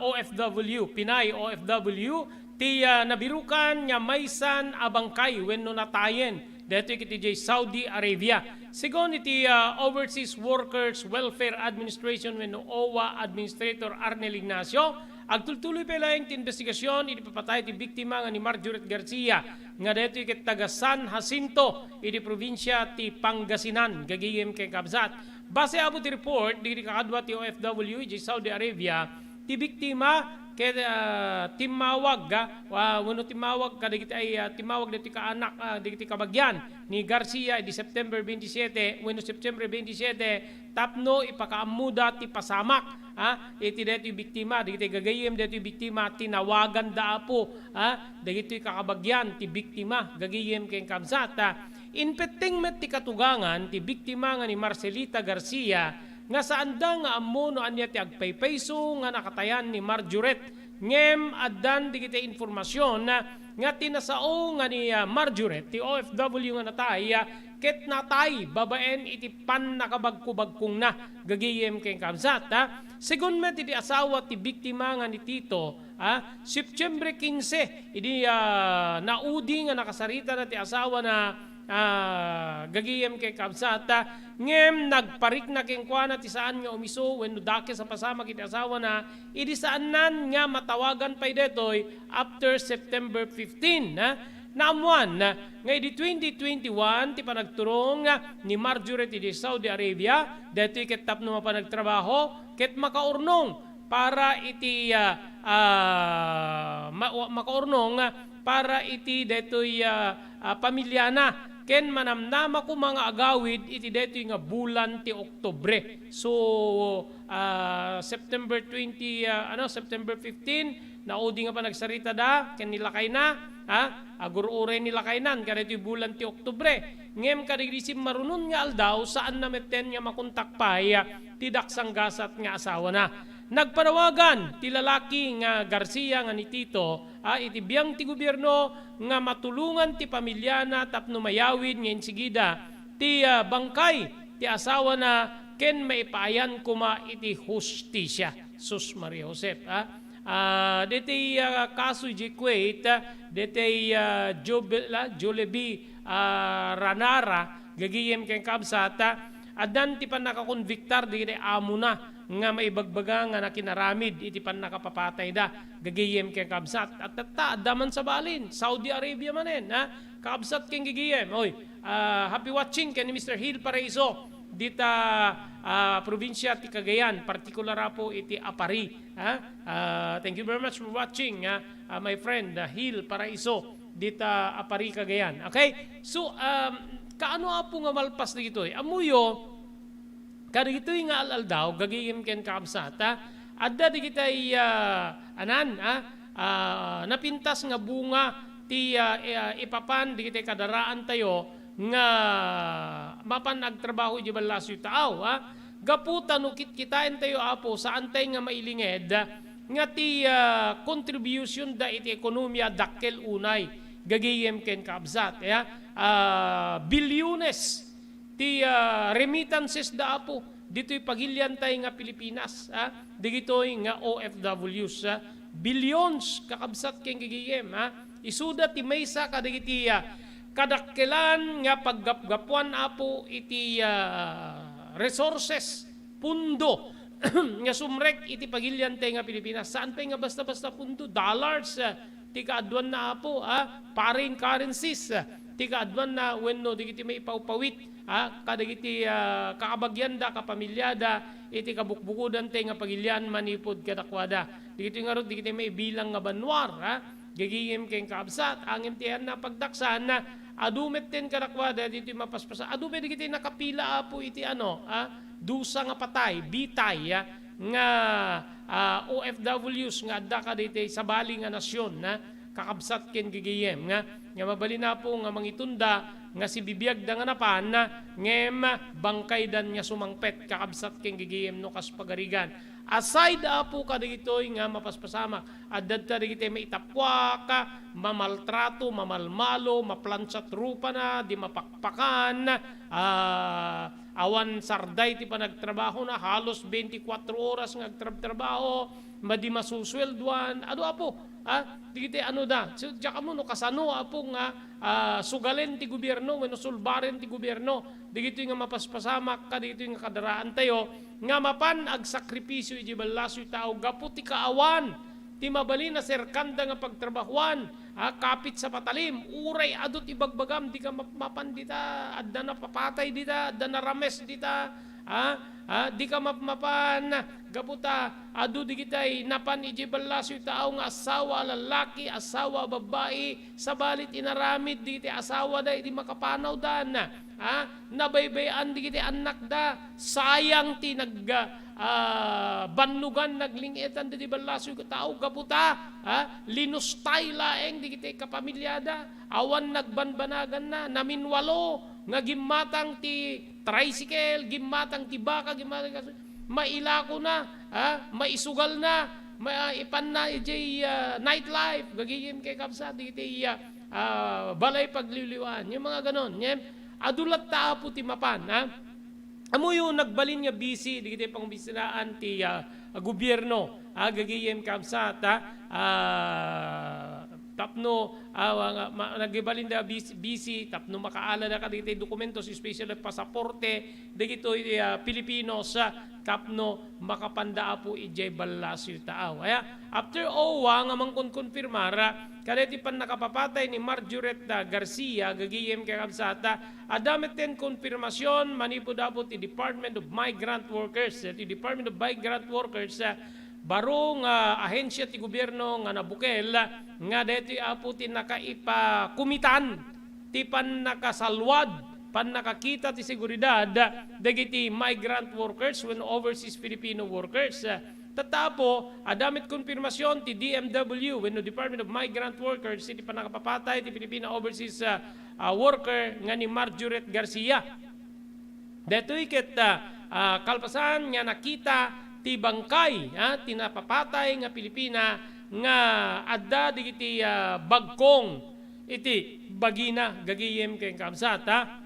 O F W, Pinay O F W, ti, ah, nabirukan nga maysan a bangkay wenno natayen daytoy ket idiay Saudi Arabia. Segun iti, ah, Overseas Workers Welfare Administration wenno OWWA Administrator Arnel Ignacio, agtultuloy pay laeng ti investigasion idi papatay ti biktima nga ni Marjoret Garcia nga daytoy ket taga San Jacinto idi probinsia ti Pangasinan, gagayem ken kabsat. Base apo ti report dagiti kakadua ti O F W idiay Saudi Arabia, ti biktima ket, ah, timmawag, ah, wa-, wenno timmawag kadagiti ay, ah, timmawag dagiti kaanak, ah, dagiti kabagian ni Garcia idi September twenty-seven wenno September twenty-seven tapno ipakaammoda ti pasamak, ah, iti daytoy biktima, dagiti gagayem daytoy biktima, tinawaganda apo, ah, dagitoy kakabagian ti biktima, gagayem ken kabsat, ah. Impetteng met ti katugangan ti biktima nga ni Marcelita Garcia nga saanda nga ammo no ania ti agpaypayso nga nakatayan ni Marjoret. Ngem addan dagiti informasion nga ti nasao nga ni, ah, Marjoret, ti O F W nga natay, ah, ket natay babaen iti pannakabagkobagkongna, gagayem ken kabsat, ah. Segun met iti asawa ti biktima nga ni Tito, ah, Septiembre quince, idi, ah, naudi nga nakasarita na ti asawa na, ah, gagayem ken kabsat, ah, ngem nagparikna kenkuana ti saan nga umiso wenno dakes a pasamak iti asawa na, idi saannan nga matawagan pay daytoy after September fifteen, ah. Naammoan, ah, nga idi twenty twenty-one ti panagturong, ah, ni Marjoret idi Saudi Arabia, daytoy ket tapno mapan agtrabaho ket makaurnong para iti, ah, ah, ma-, wa-, makaurnong, ah, para iti daytoy, ah, ah, pamiliana. ken manamnama koma nga agawid iti daytoy nga bulan ti Oktubre. So, ah, September twenty, ah, ano, September fifteen, naudi nga panagsaritada ken ni lakayna, ha? Agur-uray ni lakaynan kadaytoy bulan ti Oktubre. Ngem kadagiti simmarunon nga aldaw, saanna metten nga makontak pay, ah, ti daksanggasat nga asawana. Nagpanawagan ti lalaki nga Garcia nga ni Tito, ah, iti biang ti gobierno nga matulongan ti pamiliana tapno mayawid nga insigida ti, ah, bangkay ti asawana ken maipaayan koma iti hustisia. Sus Maria Josep, ah. Ah, ditoy, ah, kaso idiay Kuwait, ah, ditoy, ah, Jobe-, ah, Jollibee, ah, Ranara, gagayem ken kabsat, ah, addan ti pannakakonbiktar dagiti amona nga maibagbaga nga nakinaramid iti pannakapapatayda, gagayem ken kabsat. At tatta, adda man sabalin, Saudi Arabia manen, ha? Kabsat ken gagayem. Oy, ah, happy watching ken ni Mister Hill Paraiso dita, ah, probinsia ti Cagayan, partikular apo iti Apari, ha? Ah, thank you very much for watching, ha? Ah, my friend, ah, Hill Paraiso dita Apari, Cagayan. Okay? So, um, kaano apo nga malpas dagitoy? Ammoyo, kadagitoy nga al-aldaw, gagayem ken kabsat, ha? Adda dagitay, ah, anan, ha? Ah, napintas nga bunga ti, ah, i-, ah, ipapan dagitay kadaraantayo nga mapan agtrabaho iti ballasoy taaw, ha? Gapu ta no kitkitaentayo, Apo, saantay nga mailinged nga ti, ah, kontribusyonda iti ekonomiya dakkel unay, gagayem ken kabsat, ya? Ah, bilyones ti, ah, remittances da, Apo, ditoy pagiliantay nga Pilipinas, ha? Dagitoy nga O F Ws, ha? Billions, kakabsat ken gagayem, ha? Isuda ti maysa kadagiti, ah, kadakkelan nga paggapgapuan, Apo, iti, ah, resources, pundo nga sumrek iti pagiliantay nga Pilipinas. Saan pay nga basta-basta pundo, dollars, ah, ti kaaduanna, Apo, ah, foreign currencies, ah, ti kaaduanna wenno dagiti maipawpawit, ah, kadagiti, ah, kaabagianda, kapamilyada iti kabukbukodantay nga pagilian manipud kadakuada. Dagitoy ngarud, dagiti maibilang nga banua, ah, gagayem ken kabsat, ngem ti ayanna pagdaksan, adu metten kadakuada ditoy mapaspasa-, adu met dagiti nakapila, Apo, iti ano, ah, dusa nga patay, bitay, ah, nga, ah, O F Ws nga adda kadaytoy sabali nga nasion, ah, kakabsat ken gagayem, nga, nga mabalin, Apo, nga mangitunda nga sibibiagda nga napan, ngem bangkaydan nga sumangpet, kakabsat ken gagayem, no kas pagarigan. Aside, Apo, kadagitoy nga mapaspasamak, adda dagitoy maitappuak, mamaltrato, mamalmalo, maplansat rupana, di mapakpakan, ah, awan sarday ti panagtrabahona, halos beintikwatro oras nga agtrabtrabaho, madi masusueldoan. Adu, Apo, ah, dagiti ano da. So, diak ammo no kasano, Apo, nga, ah, sugalen ti gobierno wenno sulbaren ti gobierno dagitoy nga mapaspasamak kadagitoy nga kadaraantayo nga mapan agsakripisio iti ballasoy taaw gapu ti kaawan ti mabalin a serkanda nga pagtrabahuan, ah, kapit sa patalim, uray adu ti ibagbagam, dika map-, mapan dita, adda napapatay dita, adda narames dita, ah, ah, dika mapmapan, gapu ta adu digitay napan idiay ballasoy taaw nga asawa a lallaki, asawa a babbai, sabali ti inaramid digitay asawada idi makapanawdan, ah, nabaybay-an digitay annakda, sayang ti nag-, ah, bannogan, nagling-etan dagiti ballasoy nga tao gapu ta, ah, linustay laeng dagiti kapamilyada, awan nagbanbanaganna, naminwalo nga gimmatang ti tricycle, gimmatang ti baka, gimmatang ti kasu-, mailakona, ah, maisugalna, ma-, ipanna idiay, ah, nightlife, gagayem ken kabsat, dagiti, ah, ah, balay pagliwliwaan, yung mga ganon. Ngem, adu latta, Apo, ti mapan, ha? Ammoyo, nagbalin nga busy dagiti pangobisinaan ti, ah, gobierno, ah, gagayem kabsat, ha? Ah, tapno, ah, nga, ma-, nagbalin da busy, busy, tapno makaalada kadagiti dokumentos, especially pasaporte, dagitoy, ah, Filipinos, ah, tapno makapanda, Apo, idiay ballasoy taaw. Aya, after OWWA nga mangkonkonfirmar, ah, kadagiti pannakapapatay ni Marjoret, ah, Garcia, gagayem ken kabsat, ah, adda metten konfirmasion manipud, Apo, ti Department of Migrant Workers. Ti Department of Migrant Workers, ah, baro nga ahensia ti gobierno nga nabukel, ah, nga daytoy, Apo, ti nakaipakumitan ti pannakasalwad, pannakakita ti seguridad dagiti migrant workers wenno overseas Filipino workers. Tatta, Apo, adda met konfirmasion ti D M W wenno Department of Migrant Workers iti pannakapapatay ti Filipina overseas, ah, ah, worker nga ni Marjoret Garcia. Daytoy ket, ah, ah, kalpasan nga nakita ti bangkay, ah, ti napapatay nga Pilipina nga adda dagiti, ah, bagkong iti bagina, gagayem ken kabsat, ha.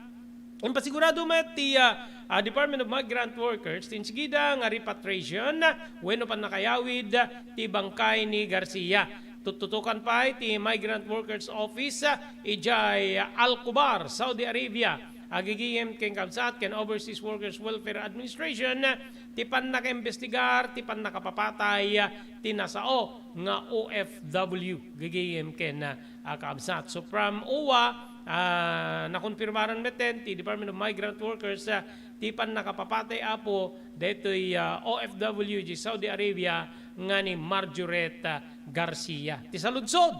Impasigurado met ti, ah, ah, Department of Migrant Workers ti insigida nga repatriation wenno pannakayawid ti bangkay ni Garcia. Tuttutokan pay ti Migrant Workers Office, ah, idiay Al Khobar, Saudi Arabia, gagayem ken kabsat ken Overseas Workers Welfare Administration ti pannakaimbestigar ti pannakapapatay ti nasao nga O F W, gagayem ken, ah, kabsat. So from O W A, ah, nakonfirmaran metten ti Department of Migrant Workers, ah, ti pannakapapatay, Apo, daytoy, ah, O F W di Saudi Arabia nga ni Marjoret, ah, Garcia. Ti saludsod,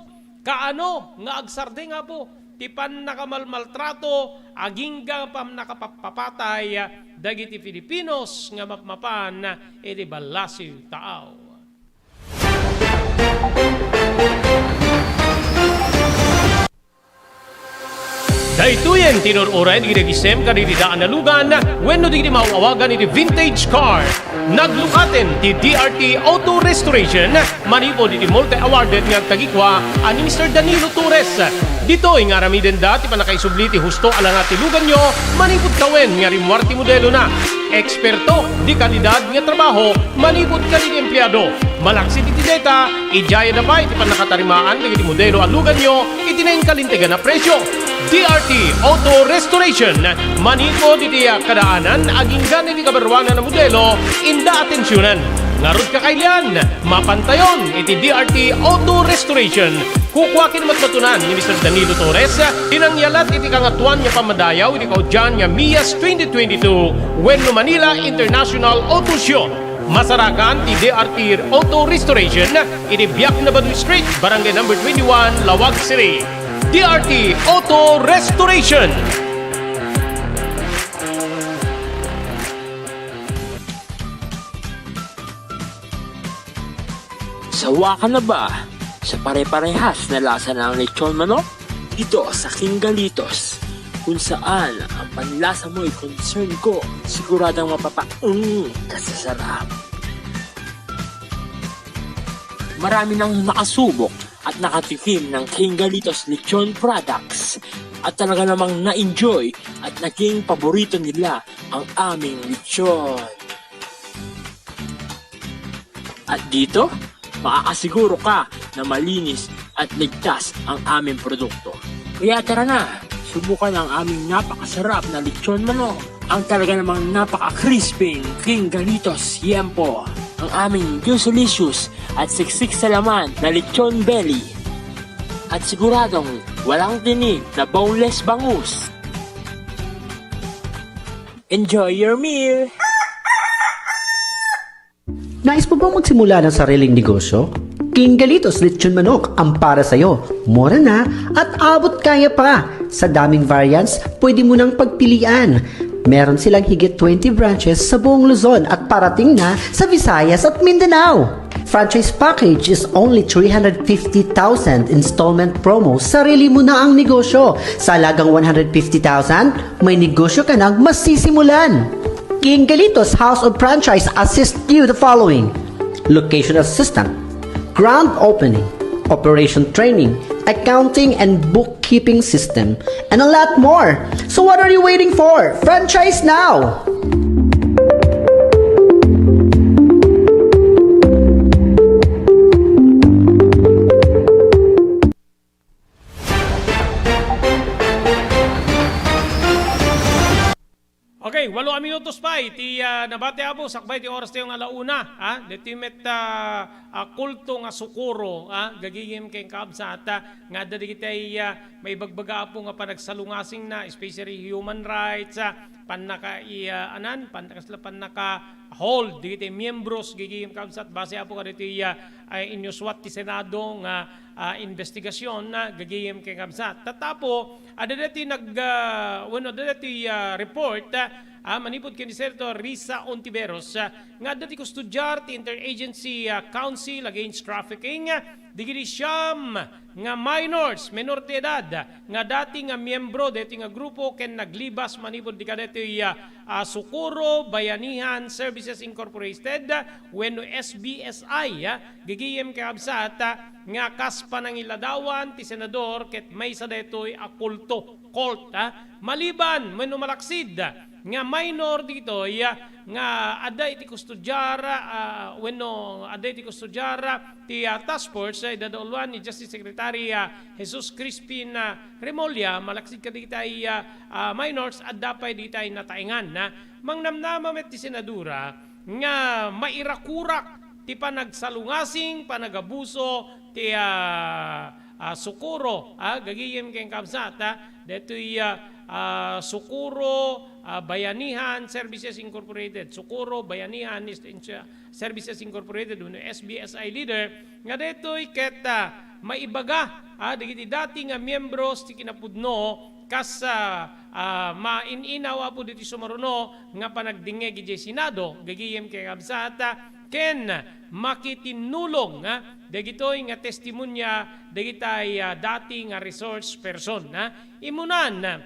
kaano nga agsardeng, Apo, ti pannakamalmaltrato agingga pannakapapatay, ah, dagiti Filipinos nga mapmapan iti ballasiw taaw? Daytoyen ti inur-uray dagiti nagisem kadagiti daan a lugan wenno dagiti maaw-awagan iti vintage car. Naglukaten ti D R T Auto Restoration manipud iti multi-awarded nga agtagikua a ni Mister Danilo Torres. Ditoy nga aramidenda ti pannakaisubli ti husto a lanat ti luganyo manipud tawen nga rimmuar ti modelona. Eksperto di kalidad nga trabaho manipud kadagiti empleado. Malaksid iti deta, idiayada pay ti pannakatarimaan dagiti modelo a luganyo iti nainkalintegan a presio. D R T Auto Restoration, manipud iti kadaanan agingga iti kabaruanan a modelo, inda atensionan. Ngarud, kakailian, mapantayon iti D R T Auto Restoration. Kukua kinamatunan ni Mister Danilo Torres ti nangyalat iti Kangatoan nga Pammadayaw iti kaudian nga MIAS twenty twenty-two wenno Manila International Auto Show. Masarakan ti D R T Auto Restoration iti Biak na Baduy Street, Barangay Number twenty-one, Laoag City. D R T Auto Restoration. Sawa ka na ba sa pare-parehas na lasa ng lechon manok? Dito sa King Galitos, kung saan ang panlasa mo'y concern ko, siguradong mapapaung ka sa sarap. Marami nang nakasubok at nakatikim ng King Galitos Lechon Products at talaga namang na-enjoy at naging paborito nila ang aming lechon. At dito, makakasiguro ka na malinis at ligtas ang aming produkto. Kaya tara na, subukan ang aming napakasarap na lechon manok. Ang talaga namang napaka-crispy King Galitos Yempo. Ang aming juicy-licious at siksik sa laman na lechon belly. At siguradong walang tinik na boneless bangus. Enjoy your meal! Nais mo bang magsimula ng sariling negosyo? King Galitos Lechon Manok ang para sa'yo. Mura na at abot kaya pa. Sa daming variants, pwede mo nang pagpilian. Meron silang higit twenty branches sa buong Luzon at parating na sa Visayas at Mindanao. Franchise package is only three hundred fifty thousand, installment promo, sarili mo na ang negosyo. Sa halagang one hundred fifty thousand, may negosyo ka nang masisimulan. King Galitos House of Franchise assist you the following: location assistant, grand opening, operation training, accounting and bookkeeping system, and a lot more. So what are you waiting for? Franchise now! Okay, walo a minutos pay ti, ah, nabati, Apo, sakbay ti oras tayo nga ala una, ah, deti met, ah, ah, kulto nga sukuro, ah, gagayem ken kabsat, ah, nga adda dagiti, ah, maibagbaga, Apo, nga panagsalungasing na, especially human rights, ah, pannaka-, i-, ah, anan, pan-, kasla pannaka-, hold dagiti miyembros, gagayem kakabsat, base apo kadagiti, ah, ah, inyusuat ti Senado nga, ah, investigasyon, ah, gagayem kakabsat. Tatta apo, adda dagiti nag-, ah, wenno adda dagiti, ah, report, ah, ah, manipud ken ni Senator Risa Ontiveros, ah, nga adda ti kustodiar ti Interagency, ah, Council Against Trafficking, ah, dagiti siam nga minors, menor de edad, nga dati nga miyembro daytoy nga grupo ken naglibas manipud di kadaytoy, ah, ah, Socorro Bayanihan Services Incorporated, ah, wenno S B S I, ah, gagayem kakabsat, ah, nga kas panangiladawan ti senador ket maysa daytoy a kulto, cult, ah, maliban wenno malaksid nga minor ditoy, ah, nga adda iti kustodiar, ah, wenno adda iti kustodiar, ah, ti, ah, task force, ah, idadauluan ni Justice Secretary, ah, Jesus Crispin, ah, Remulla, malaksid kadagiti, ah, ah, minors, adda pay dagiti nataengan, ah. Mangnamnama met ti senadora nga mairakurak ti panagsalungasing, panagabuso ti, ah, ah, Socorro, ah, gagayem ken kakabsat, ah, daytoy, ah, ah, Socorro, ah, Bayanihan Services Incorporated, Socorro Bayanihan Is-, Ins-, Services Incorporated, wenno S B S I leader, nga daytoy ket, ah, maibaga, ah, dagiti dati nga miyembros ti kinapudno kas, ah, ah, main-inaw apo ditoy sumaruno nga panagdingngeg idiay Senado, gagayem ken kakabsat, ah, ken makitinnulong, ah, dagitoy nga testimonya dagitay, ah, dati nga resource person, ah. Imunan, ah,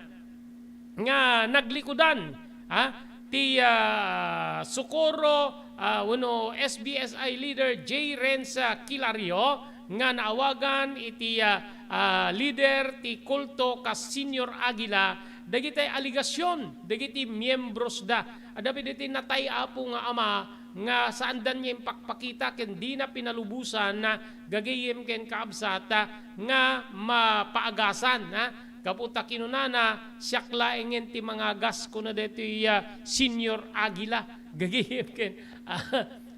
nga naglikudan, ah, ti, ah, Socorro, ah, wenno S B S I leader J. Renza Kilario nga naawagan iti, ah, ah, leader ti kulto kas Senior Aguila dagitay alegasyon dagiti miyembrosda. Adda pay dagiti natay apo nga ama nga saanda nga impakpakita ken dina pinalubosan, ah, gagayem ken kakabsat, ah, nga mapaagasan, ah, gapu ta kinunana, "Siak laengen ti mangagas," kuna daytoy, ah, Senior Aguila. Gagayem ken, ah,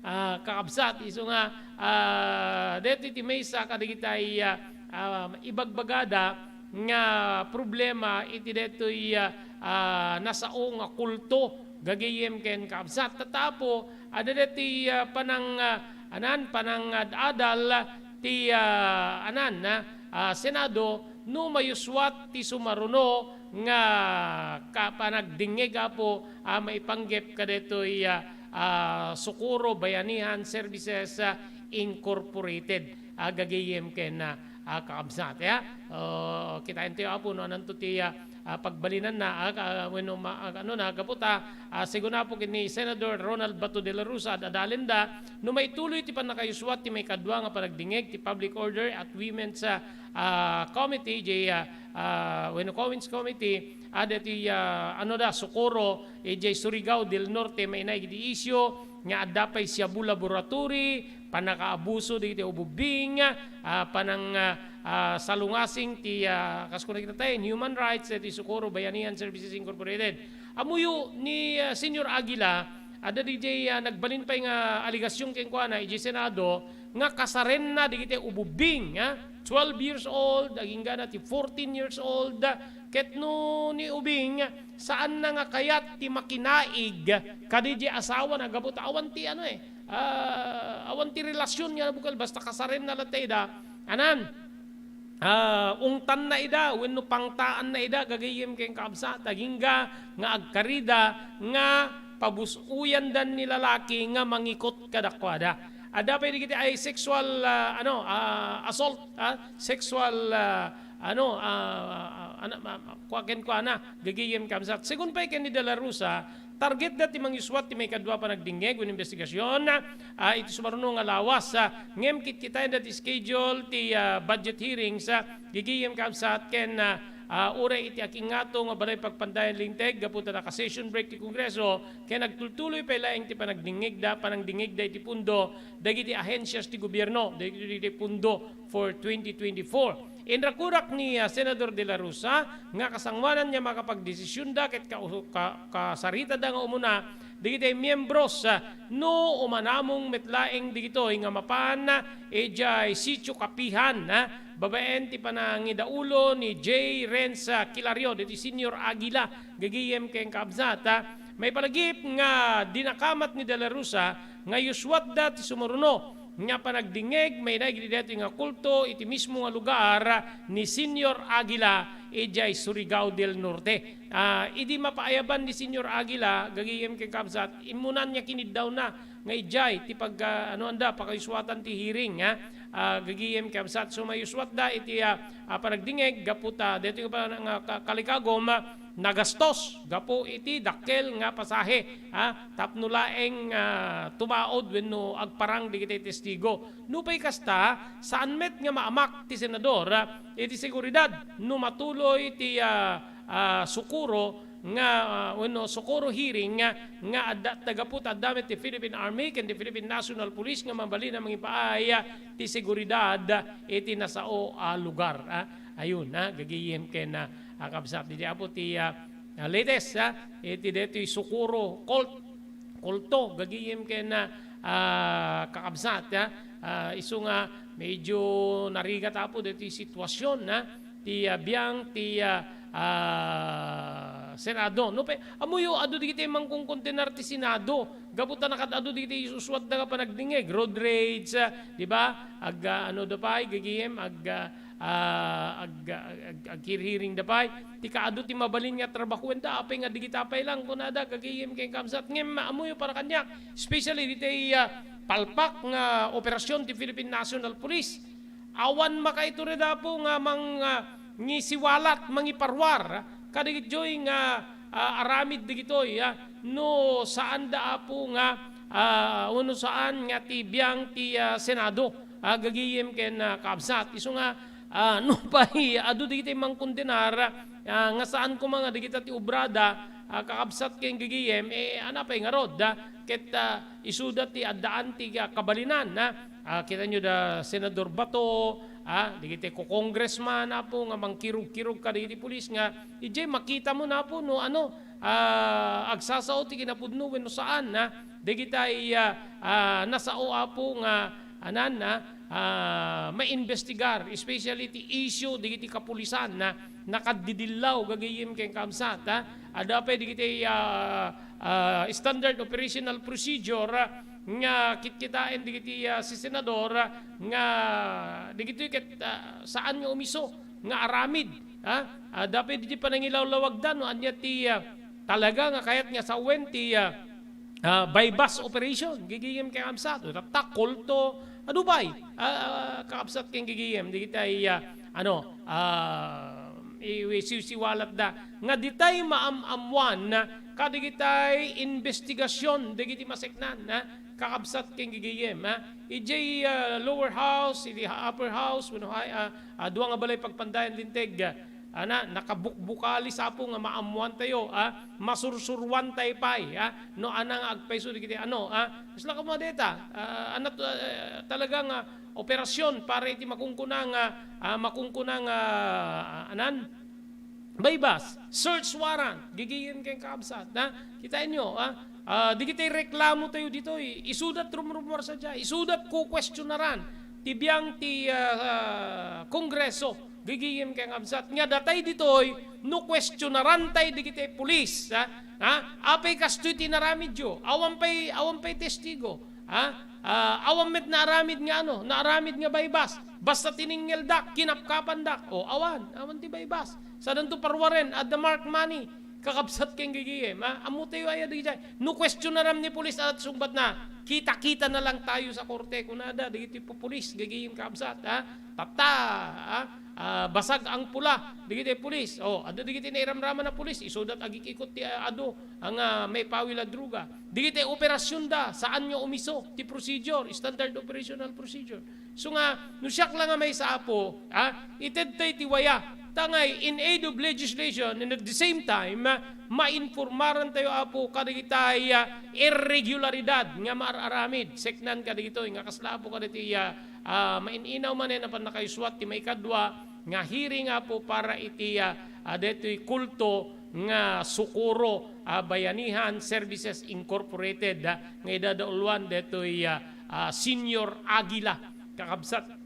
ah, kakabsat, isu nga, ah, daytoy ti maysa kadagitay, ah, ah, ibagbagada nga problema iti daytoy, ah, ah, nasao nga kulto, gagayem ken kakabsat. Tatta apo, adda daytoy, ah, panang, ah, anan, panangad-adal ti, ah, anan, ah, ah, Senado no mayusuat ti sumaruno nga ka-, panagdingngeg apo a maipanggep kadaytoy, ah, ah, Socorro Bayanihan Services, ah, Incorporated, ah, gagayem ken, ah, ah, kakabsat, ya. Oh, kitaentayo apo no ananto ti, ah, ah, pagbalinanna, ah, ka-, wenno ma-, ah, ano na, gapu ta, ah, segun apo ken ni Senador Ronald Bato de la Rosa, ad-adalenda, no maituloy ti pannakayusuat ti maikadua nga panagdingngeg ti Public Order at Women's, ah, ah, Committee, jay, ah, ah, wenno Women's Committee, ah, daytoy, ah, ano da, Socorro, eh, jay Surigao del Norte, mainaig iti isyu nga adda pay Shabu Laboratory, pannakaabuso dagiti ububing, ah, panang, ah, ah, salungasing ti, ah, kas kunana kita tayo, human rights, ti Socorro Bayanihan Services Incorporated. Ammoyo ni, ah, Senior Aguila, adda diay, ah, nagbalin pay nga alegasyon kenkuana idiay Senado nga kasarenna dagiti ububing, ah, twelve years old, agingga na ti fourteen years old, ket no ni ubing, saanna nga kayat ti makinaig kadi diay asawana gapu ta awan ti ano, eh, ah, awan ti relasyon nga nabukal, basta kasarenna latta ida, anan, ah, ungtanna ida wenno pangtaanna ida, gagayem ken kakabsat, agingga nga agkarida nga pabus-uyandan ni lalaki nga mangikot kadakuada. Adda pay dagiti ay sexual, ah, ano, ah, assault, ah, sexual, ah, ano, ah, ah, ano, ma-, ma-, kua-, kenkuana, gagayem kakabsat. Segun pay ken ni De La Rosa, targetda ti mangisuat ti maikadua panagdingngeg wenno investigasyon, ah, iti sumaruno nga lawas, ah, ngem kitkitaenda ti schedule ti, ah, budget hearings, ah, gagayem kakabsat ken, ah, ah, uray iti akingato nga balay pagpandayan Linteg gapu ta naka-session break ti Kongreso ken agtultuloy pay laeng ti panagdingngegda, panangdingngegda iti pundo dagiti ahensias ti gobierno, dagiti pundo for twenty twenty-four. Inrakurak ni, ah, Senador De La Rosa nga kasangoanan nga makapagdesisyonda ket ka-, ka-, kasaritada nga umuna dagiti miyembros, ah, no umanamong met laeng dagitoy nga mapan, ah, idiay Sitio Kapihan, ah, babaen ti panangidaulo ni J. Renza Kilario, ditoy Senior Aguila, gagayem ken kakabsat, ah, Maipalagip nga dinakamat ni De La Rosa nga yusuatda ti sumuruno nga panagdingngeg mainay iti daytoy nga kulto iti mismo nga lugar ni Señor Aguila idiay Surigao del Norte. Ah, idi mapaayaban ni Señor Aguila, gagayem ken kabsat, immunan nga kiniddawna nga idiay ti pag, ah, anoanda, pakayusuatan ti hearing, ha? Ah, gagayem ken kabsat, so mayusuatda iti, ah, ah, panagdingngeg gapu ta daytoy nga pa-, nga ka-, kalikagom, ah, nagastos gapu iti dakkel nga pasahe, ha, tapno laeng, ah, tumaod wenno agparang dagiti testigo. Nupay kasta, saan met nga maamak ti senador, ah, iti seguridad no matuloy ti, ah, ah, sukuro nga, ah, wenno sukuro hearing nga, nga adda, ta gapu ta adda met ti Philippine Army ken ti Philippine National Police nga mabalin a mangipaay, ah, ti seguridad iti nasao a lugar, ah. Ayun, ah, gagayem ken, ah, ah, kabsat, idi apo ti, ah, ah, latest, ah, iti daytoy sukuro cult, kulto, gagayem ken, ah, ah, kakabsat, ah, ah, isu nga medyo narigat apo daytoy sitwasyon, ah, ti, ah, biang ti, ah, ah, Senado. No, pe, ammoyo, adu dagiti mangkunkundenar ti Senado. Gapu ta nakaad-adu dagiti isusuatda nga panagdingngeg, road rage, ah, di ba? Ag, ah, ano da pay, gagayem, ag, ah, ah, ag, ag, ag, aghearing da pay. Ti kaadu ti mabalin nga trabahoenda, apay nga dagita pay lang, kunada, gagayem ken kabsat. Ngem, ammoyo para kaniak, especially ditoy, ah, palpak nga operasyon ti Philippine National Police. Awan makaitured apo nga mang, ah, ngisiwalat, mangiparuar, ah, kadagitoy nga, ah, aramid dagitoy, ah, no saanda apo nga, ah, wenno saan nga ti biang ti, ah, Senado, ah, gagayem ken, ah, kabsat. Isu nga, ah, nupay adu dagiti mangkundenar, ah, nga saan koma nga dagita ti obrada, ah, kakabsat ken gagayem, eh, anapay ngarud, ah, ket, ah, isuda ti addaan ti, ah, kabalinan, ah. Ah, kitaenyo da Senador Bato, ah, dagiti ko-congressman apo nga mangkirugkirug kadagiti pulis nga idiay makita mo na apo no ano, ah, agsasao ti kinapudno wenno saan, ah. Dagitay, ah, ah, nasao apo nga anan, ah, ah, maimbestigar, especially ti issue dagiti kapulisan, ah, nakaddidillaw gagayem ken kabsat, ah. Adda pay dagiti, ah, ah, standard operational procedure, ah, nga kitkitaen dagiti, ah, si senador, ah, nga dagitoy ket, ah, saan nga umiso nga aramid, ah. Adda pay dagiti panangilawlawagda no ania ti, ah, talaga nga kayat nga sawen ti, ah, ah, buy-bust operation, gagayem ken kabsat, o tatta, kulto, adu pay, ah, ah, kakabsat ken gagayem, dagitay, ah, ano, ah, i-, i-, siwsiwalatda, nga ditay maam-ammuan kadagitay investigasyon dagiti maseknan, ah, kakabsat ken gagayem, ah. Idiay, ah, lower house, iti ha-, upper house, wenno hay-, ah, ah, dua nga balay pagpandayan linteg, ah, ana, nakabukbukalis apo nga maammuantayo, ah, masursuruantay pay, ah, no ana nga agpayso dagiti ano, ah, kasla koma dayta, ah, ana to, ah, talaga nga operasyon para iti makunkuna nga, ah, makunkuna nga, ah, anan, buy-bust, search warrant, gagayem ken kabsat, ha? Kitaenyo, ha? Ah, dagitay reklamo tayo ditoy, isudat rumrumor sadiay, isudat kukuestionaran ti biang ti, ah, ah, Kongreso, gagayem ken kabsat, nga datay ditoy, no kuestionarantay dagiti pulis, ha? Ha? Apay kastoy ti inaramidyo? Awan pay, awan pay testigo, ha? Ah, awan met naaramid nga ano, naaramid nga buy-bust. Basta tiningeldak, kinapkapandak. O, awan, awan ti buy-bust. Sadanto paruaren, adda mark money. Kakabsat ken gagayem, ha? Ammo tayo aya dagiti. No kuestionaram ni pulis at sungbatna, kita-kita na lang tayo sa korte. Kunada, dagiti pu-, pulis, gagayem, kakabsat, ha? Tatta, ha? Ah, basag ang pula, dagiti pulis. O, adda dagiti nairamraman a pulis, isudat agikikot ti, ah, adu, ang, ah, maipawil a droga. Dagiti operasyonda, saan nga umiso ti procedure, standard operational procedure. So nga, no siak la nga maysa, Apo, ah, itedtay ti waya. Tangay, in aid of legislation, and at the same time, ah, mainformaran tayo, Apo, kadagitay, ah, irregularidad nga maar-aramid. Seknan kadagitoy, nga kasla, Apo, kadagiti, ah, ah, main-inaw manen a pannakaysuat ti maikadua nga hearing, Apo, para iti, ah, ah, detoy kulto nga Socorro, ah, Bayanihan Services Incorporated, ah, nga idadauluan detoy, ah, ah, Senior Aguila, kakabsat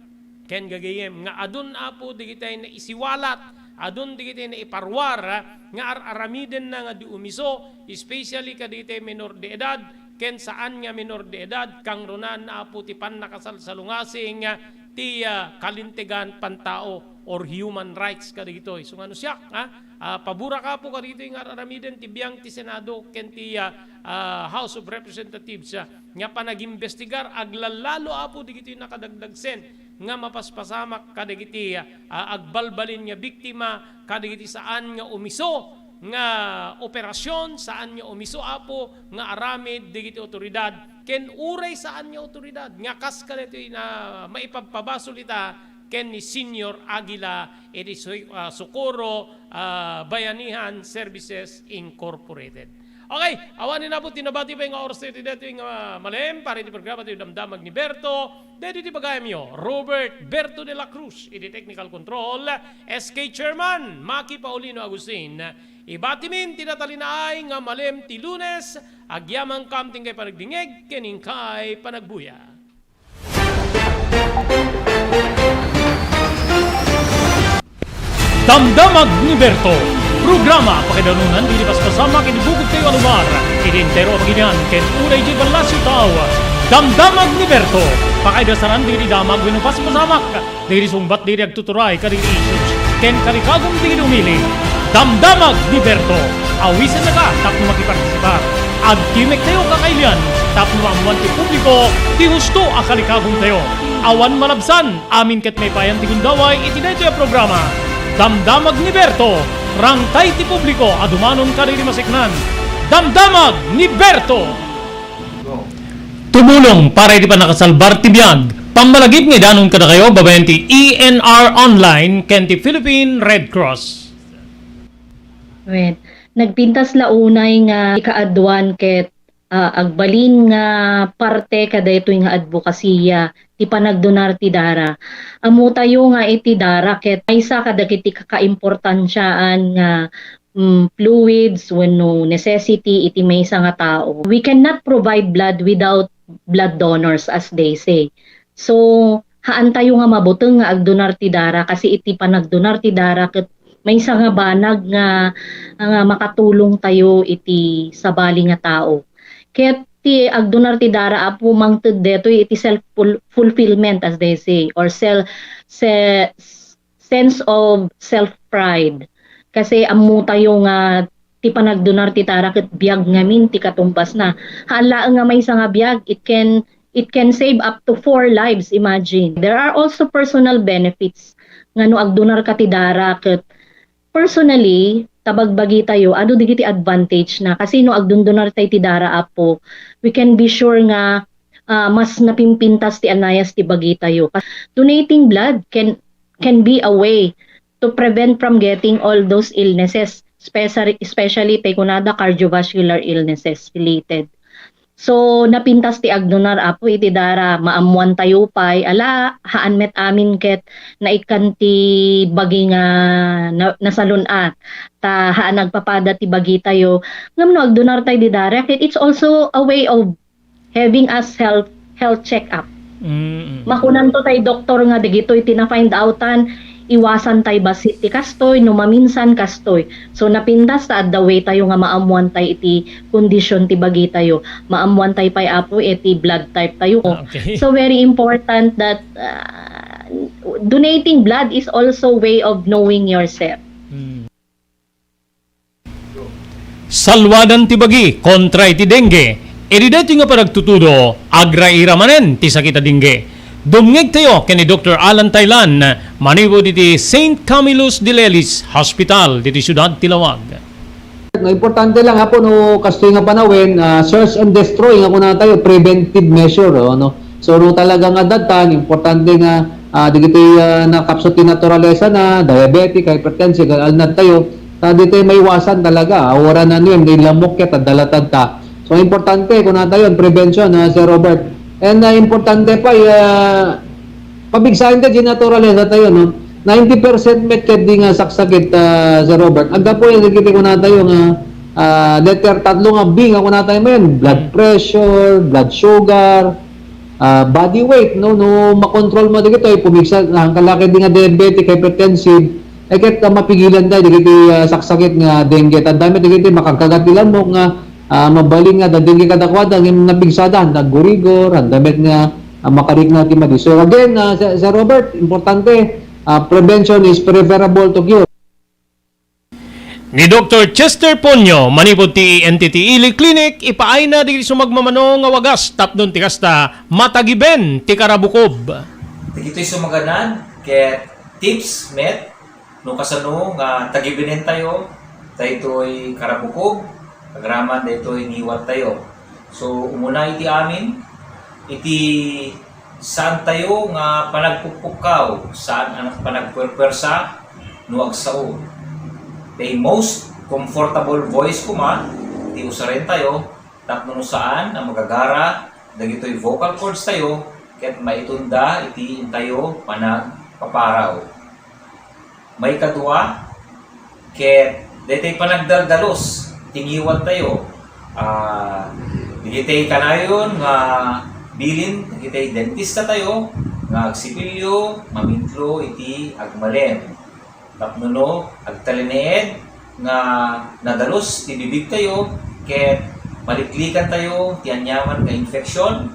ken gagayem, nga adun, Apo, digitay naisiwalat, Adun dagiti naiparuar, ah, nga ar-aramidenna nga di umiso, especially kadagiti menor de edad, ken saan nga menor de edad, kangrunaan, Apo, ti pannakasalsalungasing, ah, ti, ah, kalintegan pantao or human rights kadagitoy. So, nga no siak, ah, ah, paborak, Apo, kadagitoy nga ar-aramiden ti biang ti Senado ken ti, ah, ah, House of Representatives, ah, nga panagimbestigar, aglallalo, Apo, dagitoy nakadagdagsen nga mapaspasamak kadagiti, ah, agbalbalin nga biktima, kadagiti saan nga umiso nga operasyon, saan nga umiso, Apo, nga aramid dagiti otoridad, ken uray saan nga otoridad, nga kas kadaytoy na maipabpabasol ita ken ni Senior Aguila iti Su-, ah, Socorro, ah, Bayanihan Services Incorporated. Okay, awan ni Apo ti nabati pay nga oras iti daytoy nga malem, para iti programa ti Damdamag ni Berto, daytoy ti bagayamyo, Robert Berto de la Cruz, iti technical control, S K Chairman, Maki Paulino Agustin. Ibatimin ti natalinaay nga malem ti Lunes, agyamankam ti inkay panagdingeg, ken inkay panagbuya. Damdamag ni Berto, programa pakaidanunan iti paspasamak iti bukod tayo a lugar, iti entero a pagilian, ken uray iti ballasiw tao. Damdamag ni Berto, pakaidasaran iti damag wenno paspasamak, dagiti sungbat dagiti agtuturay kadagiti issues ken kalikagum dagiti umili. Damdamag ni Berto, awisennaka tapno makipartisipar. Agtimek tayo kakailian tapno maammuan ti publiko ti husto a kalikagum tayo. Awan malabsan, amin ket maipayan ti gundaway iti daytoy a programa. Damdamag ni Berto, rangtay ti publiko a dumanon kadagiti maseknan. Damdamag ni Berto! Tumulong para iti pannakasalbar ti biag. Pammalagip nga idanon kadakayo babaen ti E N R Online ken ti Philippine Red Cross. Wen, nagpintas la unay nga ikaaduan ket, ah, agbalin nga parte kadaytoy nga adbokasiya ti panagdonar ti dara. Ammotayo nga iti dara ket maysa kadagiti kakaimportansiaan nga mm, fluids wenno necessity iti maysa nga tao. We cannot provide blood without blood donors, as they say. So, haantayo nga mabuteng nga agdonar ti dara, kasi iti panagdonar ti dara ket maysa nga banag nga, nga makatulong tayo iti sabali nga tao. Ket ti agdonar ti dara, Apo, mangted detoy iti self ful-, fulfillment, as they say, or sel-, se-, sense of self-pride. Kasi ammotayo nga ti panagdonar ti dara ket biag ngamin ti katumbasna. Haan laeng nga maysa nga biag, it can, it can save up to four lives, imagine. There are also personal benefits nga no agdonarka ti dara ket personally, ta bagbagitayo, adu dagiti advantage na. Kasi no agdondonartay ti dara, Apo, we can be sure nga, ah, mas napimpintas ti anayas ti bagitayo. Donating blood can can be a way to prevent from getting all those illnesses, especially, especially tay kunada cardiovascular illnesses related. So, napintas ti agdonar, Apo, iti dara, maammoantayo pay, ala, haan met amin ket naikkan ti bagi nga na-, nasalun-at, ta haan agpapada ti bagitayo. Ngem no agdonartay di dara, ket it's also a way of having us health, health check-up. Mm. Makunanto tay doktor nga dagitoy ti na-find outan, iwasan tay bassit ti kastoy, no maminsan kastoy. So, napintas ta adda way tayo nga maammuan tay iti kondisyon ti bagi tayo. Maammuan tay pay, Apo, iti blood type tayo. Okay. So, very important that, uh, donating blood is also way of knowing yourself. Mm. Salwadan ti bagi kontra iti dengue. Idi daytoy nga panagtutudo, agraira manen ti sakit a dengue. Dumngegtayo ken ni Doktor Alan Taylan, manipud iti Saint Camillus de Lelis Hospital ditoy siudad ti Laoag. No, importante lang, Apo, no, kastoy nga panawen, ah, search and destroy nga kunatayo, preventive measure, oh, no? So, no, talaga nga datan, importante nga, ah, dagiti, ah, nakapsut ti naturalesa na, diabetic, hypertensive, al-alnad tayo, ta di tayo maiwasan talaga, ah, wala na nuem, di lamok ket, adda latad ta. So, importante, kunatayo, prevention, ah, Sir Robert. And, ah, importante pa, ah, pabigsaen ta di naturalesa tayo, no? Ninety percent met ket di nga saksakit, ah, Sir Robert. Aggapu yan, dagiti kunatayo nga, ah, letter tatlo nga B nga kunatayo man, blood pressure, blood sugar, ah, body weight, no? No makontrol mo dagitoy, pumigsa, ang kalaki di nga diabetic, hypertensive, Ay ket, ah, mapigilan da dagiti, ah, saksakit nga dengue. Adda met dagiti makagkagat ti lammok nga, ah, mabalin nga adda dengue kadakuada ngem napigsada, naggurigor, adda met nga, ah, makarikna ti madi. So again, ah, Sir, Sir Robert, importante, ah, prevention is preferable to cure. Ni Doktor Chester Ponyo, manipud ti E N T T Ili Clinic, ipaayna dagiti sumagmamano nga wagas tapno ti kasta, matagiben ti karabukob. Dagitoy sumaganad ket tips met no kasano nga tagibenentayo daytoy karabukob, agraman daytoy ngiwattayo. So, umuna iti amin, iti saantayo nga panagpukpukkaw, saan a panagpuerpuersa no agsao. Ti most comfortable voice koma ti usarentayo tapno no saan a magagara dagitoy vocal cords tayo ket maitunda iti intayo panagpaparaw. Maikadua, ket daytoy panagdaldalus ti ngiwattayo. Ah, dagitoy kanayon nga bilin dagitoy dentistatayo nga agsipilyo, mamintlo iti agmalem. Tapno no agtalinaed nga nadalus ti bibigtayo ket maliklikantayo ti aniaman nga infeksyon,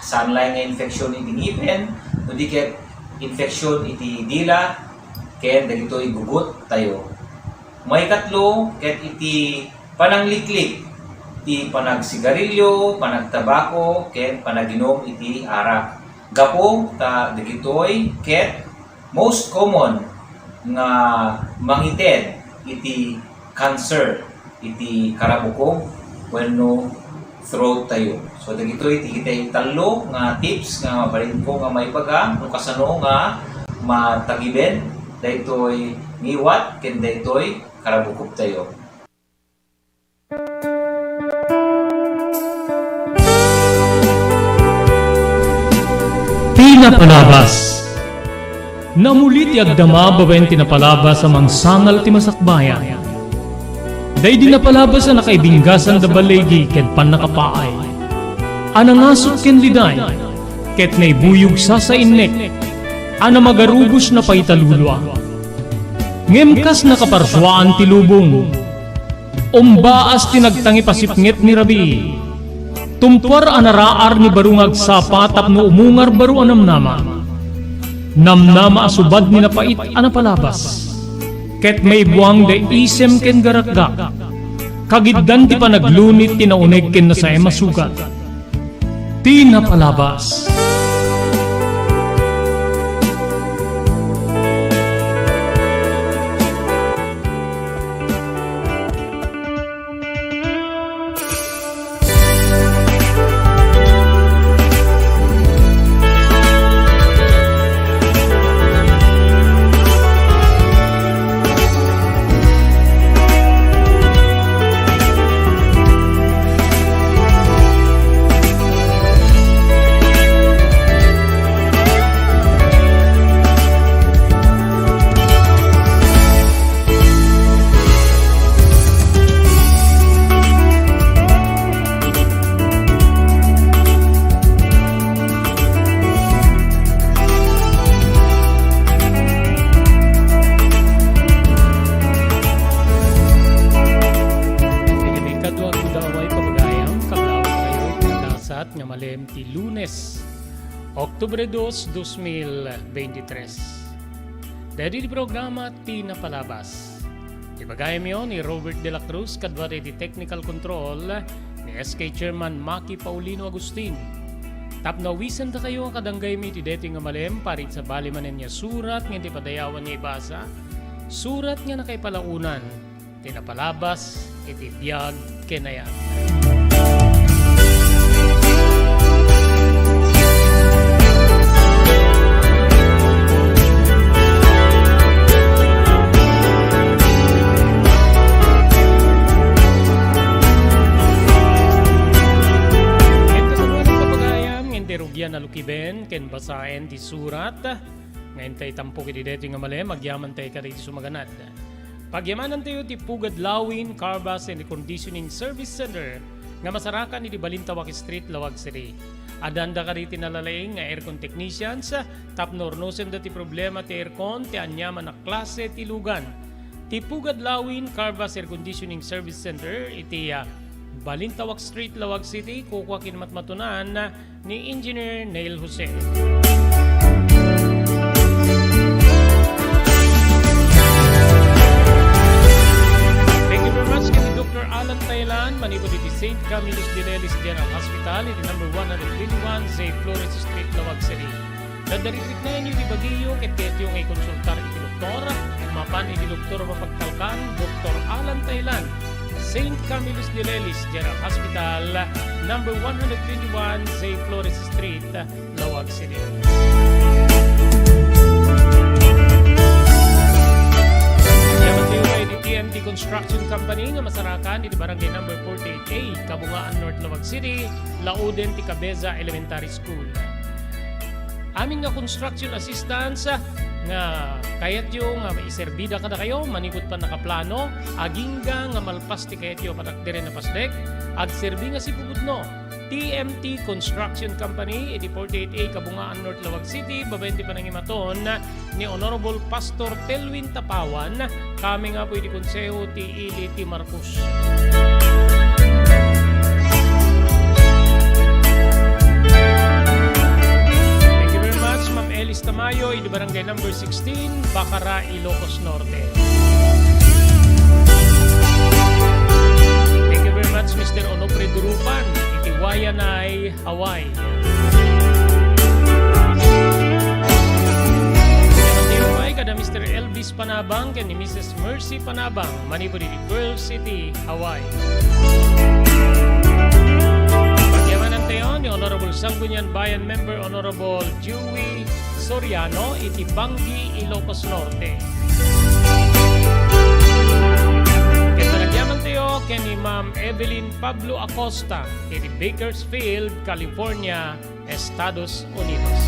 saan laeng nga infeksyon iti ngipen, no di ket infeksyon iti dila ken dagitoy guguttayo. Maikatlo ket iti panangliklik ti panagsigarilyo, panagtabako, ken panaginum iti arak. Gapu ta dagitoy ket most common nga mangited iti cancer iti karabukob wenno throat tayo. So, dagitoy ti kitay tallo nga tips nga mabalinko nga maibaga no kasano nga matagiben daytoy ngiwat ken daytoy karabukob tayo. Ti napalabas. Namuli ti agdama babaen ti napalabas a mangsangal ti masakbayan. Daydi napalabas a nakaibinggasan da baligi ken pannakapaay. A nangasut ken liday, ket naibuyog sasainnek, a namagarubos na paitalulua. Ngem kas nakaparsuaan ti lubong, umbaas ti nagtangipasipnget ni rabii. Tumpuar a naraar ni baro nga agsapa tapno umungar baro a namnama. Namnama a subad ni napait a napalabas. Ket maibuang da isem ken garakgak. Kagiddan ti panaglunit ti nauneg ken nasaem a sugat. Ti napalabas. Kadua a gundaway, pagayam, kablawkayo iti nagasat nga malem ti Lunes, Oktubre dos, dos mil beintitres. Daydi ti programa ti napalabas. Ibagayamyo ni Robert de la Cruz kadua ti technical control ni S K Chairman Maki Paulino Agustin. Tapno awisendakayo a kadanggaymi iti daytoy nga malem, parit sabali manen nga surat nga iti padayawan nga ibasa, surat nga nakaipalaonan ti napalabas iti biag ken ayat. Ket kasano a pagayam nga iti rugian a lukiben ken basaen ti surat nga intay tampok iti daytoy nga malem, agyamantay kadagiti sumaganad. Pagyamanantayo ti Pugad Lawin Car Wash and Reconditioning Service Center nga masarakan iti Balintawak Street, Laoag City. Adanda kadagiti nalalaing nga aircon technicians tapno urnosenda ti problema ti aircon ti aniaman a klase ti lugan. Ti Pugad Lawin Carvas Air Conditioning Service Center iti, ah, Balintawak Street, Laoag City, kukua ken matmatunan ni Engineer Neil Jose. Thank you very much ken ni Doctor Alan Taylan, manipud iti Saint Camillus de Lelis General Hospital, iti number one hundred twenty-one Zay Flores Street, Laoag City. Dadariknayyo ti bagiyo ket kayatyo nga ikonsultar iti doktor, mapan iti doktor a mapagtalkan, Doktor Alan Taylan, Saint Camillus de Lelis General Hospital, number one hundred twenty-one Zay Flores Street, Laoag City. Yaman tayo kay T M T Construction Company nga masarakan iti barangay number forty-eight A, Kabungaan North, Laoag City, lauden ti Cabeza Elementary School. Amin nga construction assistance nga kayatyo nga maiserbida kadakayo manipud pannakaplano, agingga nga malpas ti kayatyo a patakderen a pasdek, agserbi nga sipupudno. T M T Construction Company iti forty-eight A Kabungaan North, Laoag City, babaen ti panangimaton ni Honorable Pastor Telwin Tapawan, kami nga po iti Konseho ti Ili ti Marcos. Thank you very much, Ma'am Elis Tamayo, iti barangay number sixteen, Bacara, Ilocos Norte. Thank you very much, Mister Onofre Durupan, iti Waianae, Hawaii. Iti Hawaii, kada Mister Elvis Panabang ken ni Missus Mercy Panabang, manipud iti Pearl City, Hawaii. Pagyamanantayo ni Honorable Sangguniang Bayan Member Honorable Joey Soriano iti Bangui, Ilocos Norte. Ket panagyamantayo ken ni Ma'am Evelyn Pablo Acosta iti Bakersfield, California, Estados Unidos.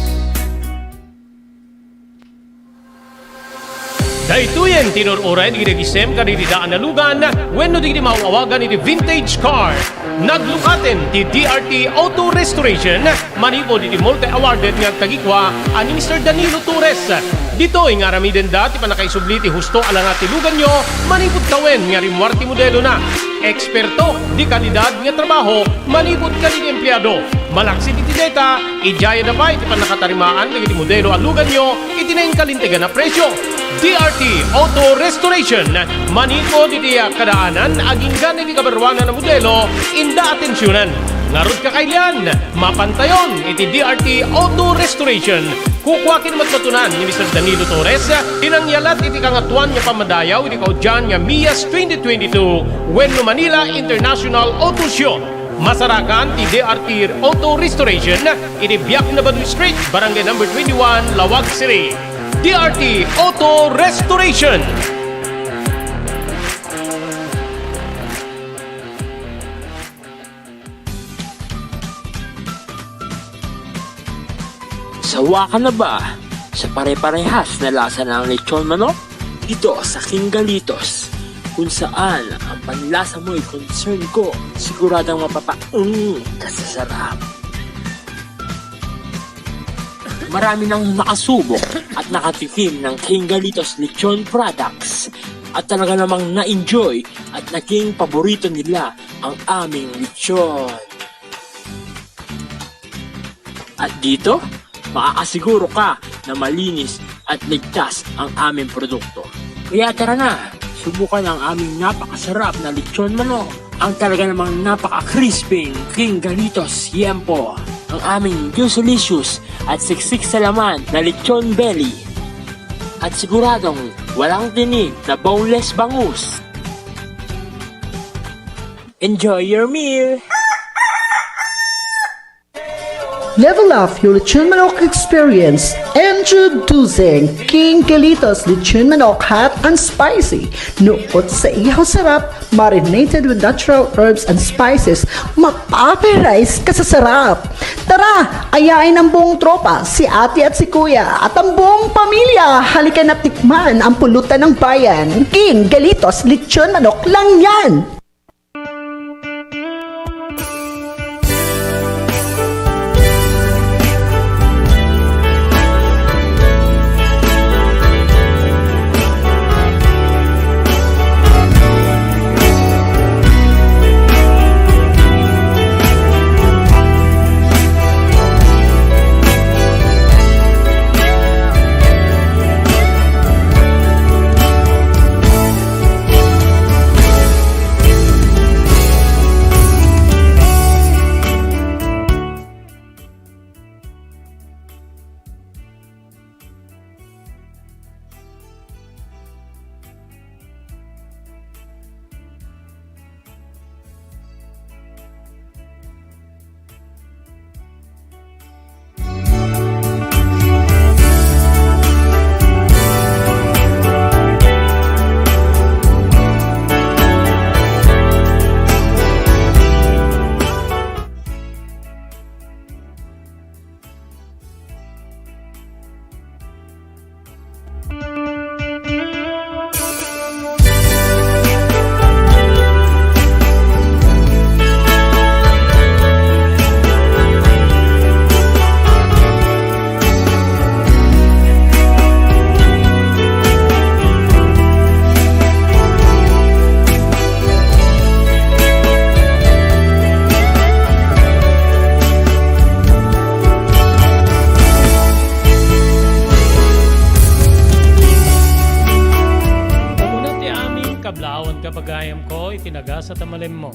Daytoyen ti inur-uray dagiti nagisem kadagiti daan a lugan wenno dagiti maaw-awagan iti vintage car. Naglukaten ti D R T Auto Restoration manipud iti multi-awarded nga agtagikua a ni Mister Danilo Torres. Ditoy nga aramidenda ti pannakaisubli ti husto a langa ti luganyo manipud tawen nga rimmuar ti modelona. Eksperto, de kalidad nga trabaho manipud kadagiti empleado. Malaksid iti deta, idiayada pay ti pannakatarimaan dagiti modelo a luganyo iti nainkalintegan a presio. D R T Auto Restoration, manipud iti kadaanan agingga iti kabaruanan a modelo, inda atensionan. Ngarud, kakailian, mapantayon iti D R T Auto Restoration. Kukua ken matmatunan ni Mister Danilo Torres ti nangyalat iti Kangatoan nga Pammadayaw iti kaudian nga Mias twenty twenty-two wenno Manila International Auto Show. Masarakan ti D R T Auto Restoration iti Biak na Baduy Street, Barangay Number twenty-one, Laoag City. D R T Auto Restoration. Sawa ka na ba sa pare-parehas na lasa ng lechon manok? Dito sa King Galitos, kung saan ang panlasa mo'y concern ko, siguradong mapapa-, mm, ka sa sarap. Marami nang nakasubok at nakatikim ng King Galitos Lechon products at talaga namang na-enjoy at naging paborito nila ang aming lechon. At dito, makakasiguro ka na malinis at ligtas ang aming produkto. Kaya tara na, subukan ang aming napakasarap na lechon manok. Ang talaga namang napaka-crispy King Galitos Yempo. Ang aming juicy-licious at siksik sa laman na lechon belly. At siguradong walang tinik na boneless bangus. Enjoy your meal! Level up your lechon manok experience. Introducing King Galitos Lechon Manok Hot and Spicy. Nukot sa ihaw sarap, marinated with natural herbs and spices, mapaparize ka sa sarap. Tara, ayain ang buong tropa, si ate at si kuya, at ang buong pamilya. Halika na tikman ang pulutan ng bayan. King Galitos Lechon Manok lang yan! Kablaawka, pagayamko, iti nagasat a malemmo.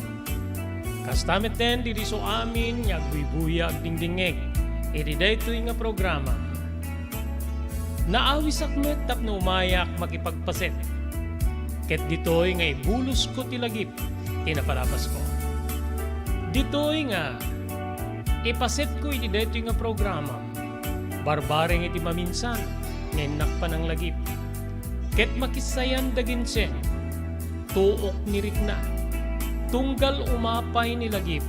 Kasta metten ditoy isu amin nga agbuybuya agdingdingngeg iti daytoy nga programa. Naawisak met tapno umayak makipagpaset. Ket ditoy nga ibulosko ti lagip ti napalabasko. Ditoy nga ipasetko iti daytoy nga programa, barbareng iti maminsan nga innak pananglagip. Ket makissayan da Gensen, tuok ni rikna, tunggal umapay ni lagip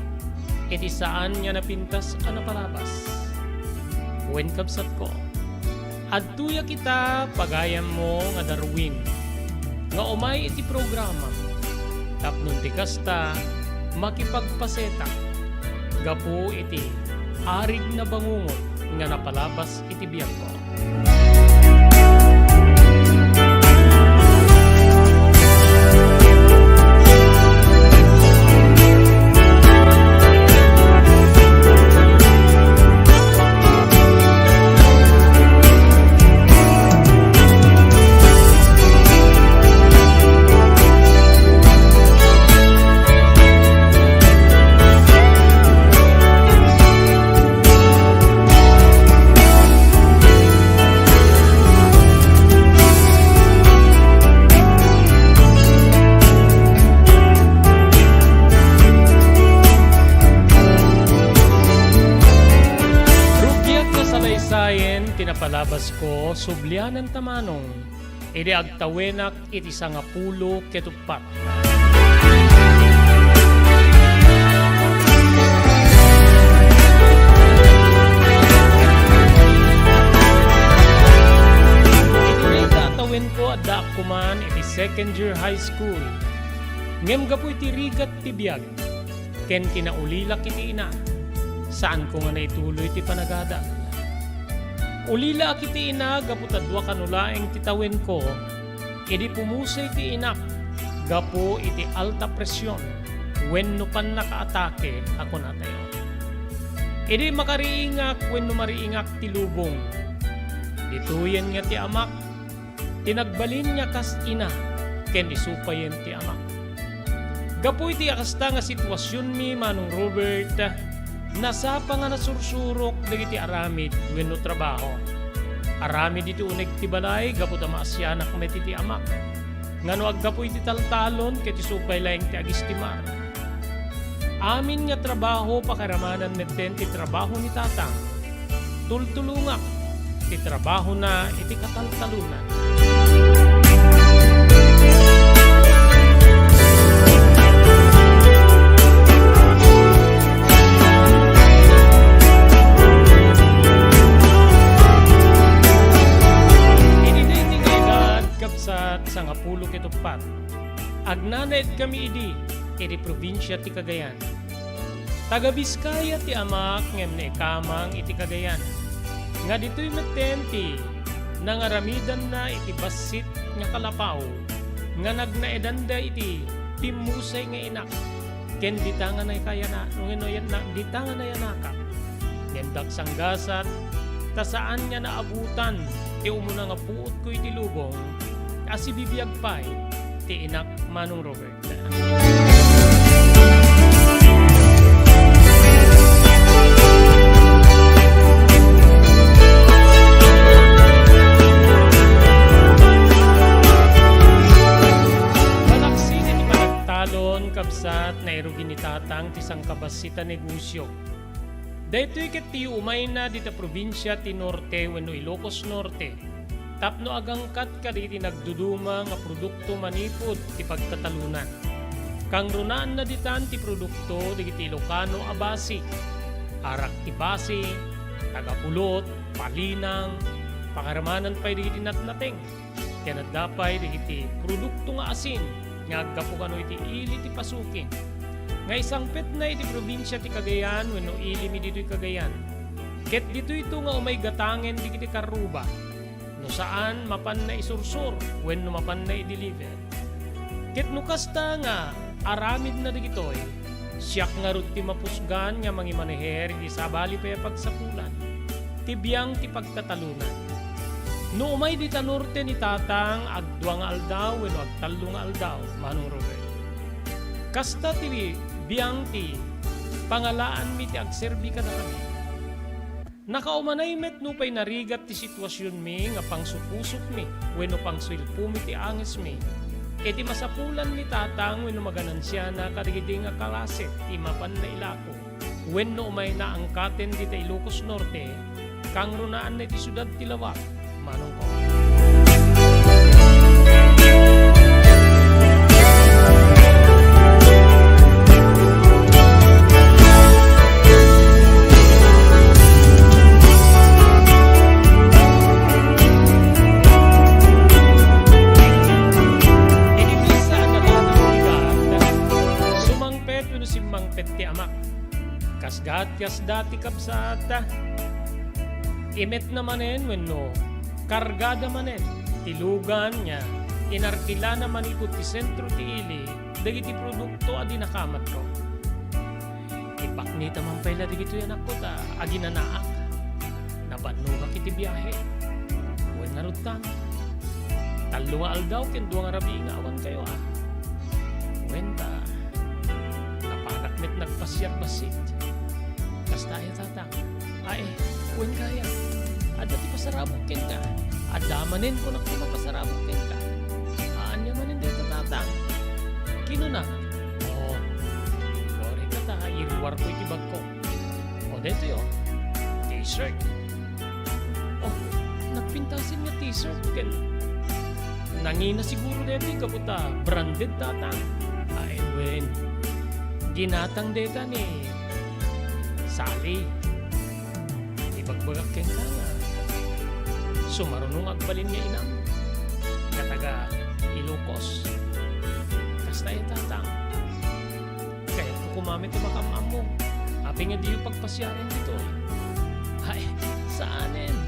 iti saan nga napintas a napalabas. Wen, kabsatko, adtoyak ita, pagayammo nga Darwin, nga umay iti programa, tapno ti kasta, makipagpasetak gapu iti arig na bangungot nga napalabas iti biagko. Rugiak nga salaysayen ti napalabasko, subliananta manong idi agtawenak iti sangapulo ket uppat. Iti dayta a tawenko, addaak koman iti second year high school. Ngem gapu iti rigat ti biag, ken kinaulilak iti ina, saanko nga naituloy ti panagadal. Ulilaak iti ina gapu ta dua kano laeng ti tawenko, idi pumusay ti inak gapu iti alta presion wenno pannakaatake a kunatayo. Idi makariingak wenno mariingak ti lubong, ditoyen nga ti amak ti nagbalin nga kas ina, ken isu payen ti amak. Gapu iti a kasta nga situasionmi, Manong Robert, nasapa nga nasursurok dagiti aramid wenno trabaho. Aramid iti uneg ti balay gapu ta maasianak met iti amak. Nga no aggapu iti taltalon, ket isu pay laeng ti agistimar. Amin nga trabaho, pakiramanan metten ti trabaho ni Tatang. Tultulongak ti trabahona iti kataltalonan. Idi daydi nga edad, kabsat, sangapulo ket uppat, agnanaedkami idi, iti probinsia ti Cagayan. Taga-Biskaya ti amak ngem naikamang iti Cagayan, nga ditoy metten ti nangaramidanna iti bassit nga kalapaw nga nagnaedanda iti pimmusay nga inak, ken dita nga nakayana-, nga nayanna-, dita nga nayanakak. Ngem daksanggasat, ta saan nga naabutan ti umuna nga puotko iti lubong a sibibiag pay ti inak, Manong Robert. Malaksid iti panagtalon, kabsat, nairugi ni Tatang ti sangkabassit a negosio. Daytoy ket ti umayna dita probinsia ti Norte wenno Ilocos Norte. Tapno agangkat kadagiti nagduduma nga produkto manipud ti pagtatalonan. Kangrunaanna ditan ti produkto dagiti Ilocano a basi, arak ti basi, taga-pulot, palinang, pakaramanan pay dagiti natnateng, ken adda pay dagiti produkto nga asin nga aggapu kano iti ili ti pasukin, nga isangpetna iti probinsia ti Cagayan wenno ilimi ditoy Cagayan. Ket ditoyto nga umay gatangen dagiti karruba. No saan, mapanna isursor wenno mapanna i-deliver. Ket no kasta nga aramidna dagitoy, siak ngarud ti mapusgan nga mangimaneher iti sabali pay a pagsapulan ti biang ti pagtatalonan. No umay dita norte ni Tatang, agdua nga aldaw wenno agtallo nga aldaw, Manong Robert. Kasta ti biang ti pangalaanmi ti agserbi kadakami. Nakaumanay met nupay narigat ti situasionmi nga pangsupusokmi wenno pangsuilpomi ti angesmi, iti masapulan ni Tatang wenno maganansiana kadagidi nga kalasi ti mapan nailako. Wenno umay naangkaten dita Ilocos Norte, kangrunaan na iti siudad ti Laoag, Manong Kong. Iti maysa a dalan ti bigat, sumangpet wenno simmangpet ti amak. Kasgat, kasda ti kabsat. Imetna manen wenno kargada manen ti lugan nga inarkilana manipud ti sentro ti ili dagiti produkto a dinakamatko. Ipaknita man pay la dagitoy anakko ta aginanaak. Nabannogak iti biahe. Wen ngarud ta, tallo nga aldaw ken dua nga rabii nga awankayo a. Wen ta, napanak met nagpasiar bassit. Kasta aya, Tatang? Ay, wen gayam. Adda ti pasarabok kenka. Adda manen kunak ti mapasarabok kenka. Ania manen dayta, Tatang? Kinuna. Oo. Sorry ka ta, iruarko iti bagko. O, daytoy, o. T-shirt. Oh, nagpintasen nga t-shirt ken nangina siguro daytoy gapu ta branded, Tatang. Ay, wen. Ginatang dayta ni Sally. Ibagbagak kenka nga sumaruno nga agbalin nga inam nga taga Ilocos. Kasta aya, Tatang. Kayatko koma met ti makam-ammo. Apay nga diyo pagpasiaren ditoy? Ay, saanen.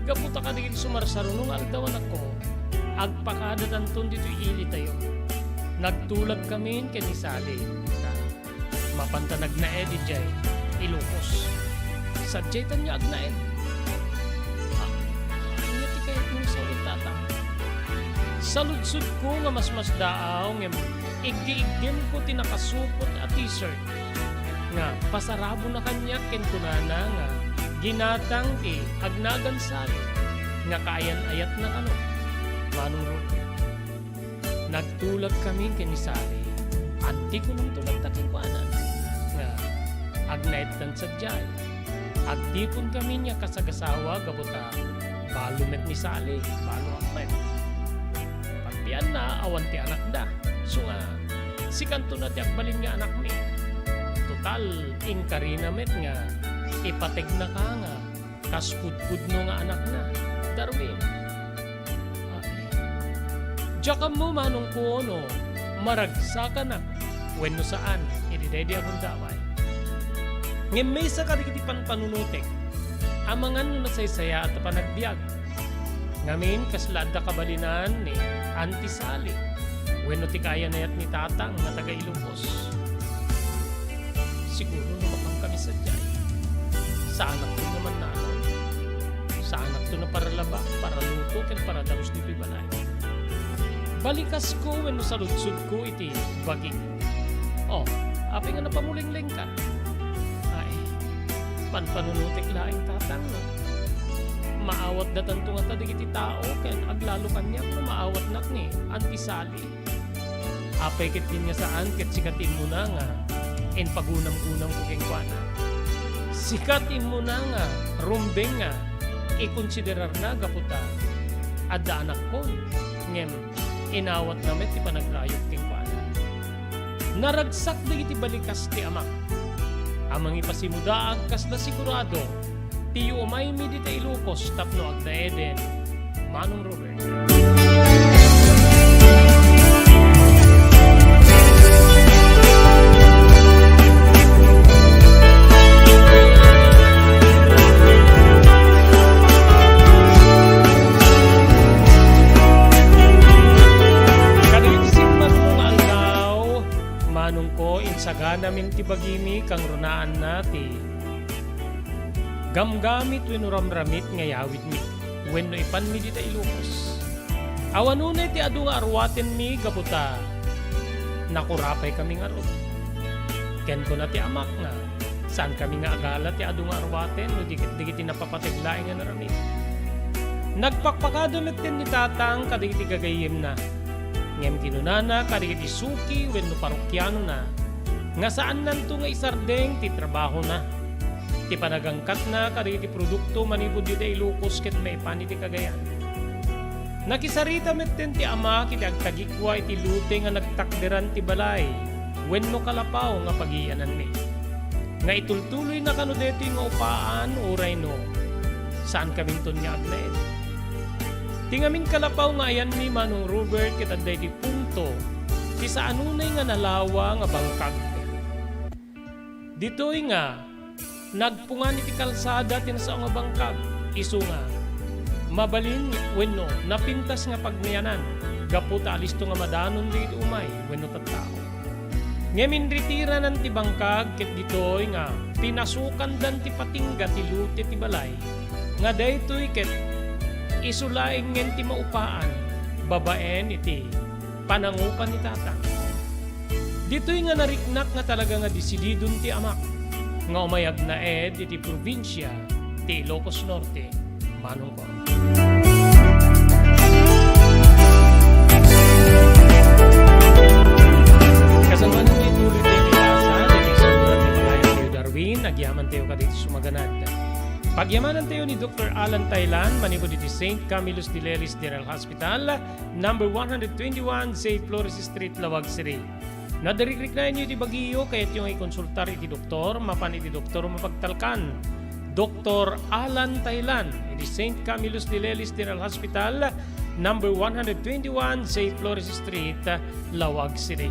Gapu ta kadagiti sumarsaruno nga aldaw, anakko, agpakadatanton ditoy ilitayo. Nagtulagkamin ken ni Sally. Ta, mapanta nagnaed idiay Ilocos. Sadiay ta nga agnaed. Ah, ania ti kayatmo nga sawen, Tatang? Saludsodko nga masmasdaaw ngem igdi-igdemko ti nakasupot a t-shirt nga pasarabona kaniak ken kunana nga ginatang ti agnagan Sally nga kaayan-ayatna kano, Manong Ruby. Nagtulagkami ken ni Sally. Anti ko nang tulagta kenkuana nga agnaedtan sadiay. Agtiponkami nga kasagasawa gapu ta balo met ni Sally, baloak met. Pagbianna, awan ti anakda. Isu nga, sikanto na ti agbalin nga anakmi. Total, inkarina met nga ipategnaka nga kas pudpudno nga anakna, Darwin. Ay. Diak ammo, manongko, no maragsakanak wenno saan iti daydi a gundaway. Ngem maysa kadagiti panpanunotek, amangan no nasaysayaat a panagbiag. Ngamin, kasla adda kabalinan ni Auntie Sally wenno ti kaayan-ayat ni Tatang nga taga Ilocos. Siguro no mapankami sadiay, saanakto nga mannanawna. Saanakto nga paralaba, paraluto, ken paradagus ditoy balay. Balikasko wenno saludsodko iti bagik. Oh, apay nga napamulenglengka? Ay, panpanunotek laeng, Tatang, no? Maawatdatanto ngata dagiti tao ken aglalo kaniak no maawatnak ni Auntie Sally. Apay ketdin nga saan ket sika ti immuna nga impagunamgunamko kenkuana? Sika ti immuna nga rumbeng nga ikonsiderarna gapu ta adda anakkon, ngem inawatna met ti panagrayok kenkuana. Naragsak dagiti balikas ti amak a mangipasimudaag kasla sigurado ti umaymi dita Ilocos tapno agnaeden, Manong Robert. Kadagiti simmarno nga aldaw, manongko, insaganamin ti bagimi, kangrunaanna ti gamgamit wenno ramramit nga yawidmi. wenno ipanmi dita Ilocos. Awan unay ti adu nga arwatenmi gapu ta nakurapay kami ngarud. Ken kuna ti amak nga, saan kami nga agala ti adu nga arwaten no di ket dagiti napapateg laeng nga naramid. Nagpakpakada metten ni Tatang kadagiti gagayyemna. Ngem kinunana kadagiti suki wenno parokianona nga saannanto nga isardeng ti trabahona. Ti panagangkatna kadagiti produkto manipud dita Ilocos ket maipan iti Cagayan. Nakisarita metten ti amak iti agtagikua iti lote nga nagtakderan ti balay wenno kalapaw nga pagiyananmi. Nga itultuloyna kano daytoy nga upaan uray no, saan kaminton nga agnaed. Ti ngamin kalapaw nga ayanmi, Manong Robert, ket adda iti punto ti saan unay nga nalawa nga bangkag. Ditoy nga nagpungan iti kalsada ti nasao nga bangkag, isu nga mabalin wenno napintas nga pagnayanan gapu ta alisto nga madanon dagiti umay wenno tattao. Ngem inritiranan ti bangkag ket ditoy nga pinasokandan ti patingga ti lote ti balay nga daytoy ket isu laengen ti maupaan babaen iti panangupa ni Tatang. Ditoy nga nariknak nga talaga nga desididon ti amak nga umay agnaed iti probinsia ti Ilocos Norte, manongko. Kasantoan, ituloy tayo ni Lasa, ni Mister Darwin, agyaman tayo kadagiti sumaganad. Pagyamanan tayo ni Doktor Alan Taylan, manipud iti Saint Camillus de Lelis General Hospital, number one hundred twenty-one, Saint Flores Street, Lawag City. Nadirikriknaenyo iti bagiyo, kayatyo nga ikonsultar iti doktor, mapan iti doktor mapagtalkan. Doktor Alan Taylan, iti Saint Camillus de Lelis General Hospital, number one hundred twenty-one, Saint Flores Street, Lawag City.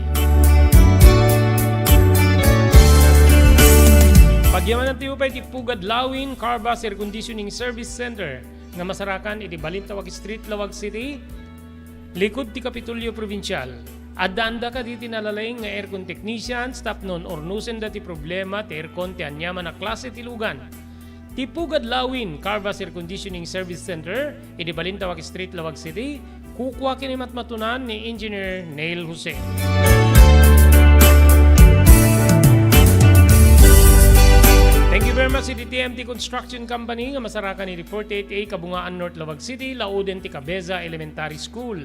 Pagyamanan tayo pay iti Pugad Lawin Carvas Air Conditioning Service Center nga masarakan iti Balintawak Street, Lawag City, likud ti Kapitolyo Probinsial. Addaanda kaditi nalalaing nga aircon technicians tapno urnosenda ti problema ti aircon ti aniaman a klase ti lugan. Ti Pugad Lawin Carvas Air Conditioning Service Center, idi Balintawak Street, Lawag City, kukua ken ni matmatunan ni Engineer Neil Jose. Thank you very much iti T M T Construction Company nga masarakan iti forty-eight A Kabungaan North, Lawag City, lauden ti Cabeza Elementary School.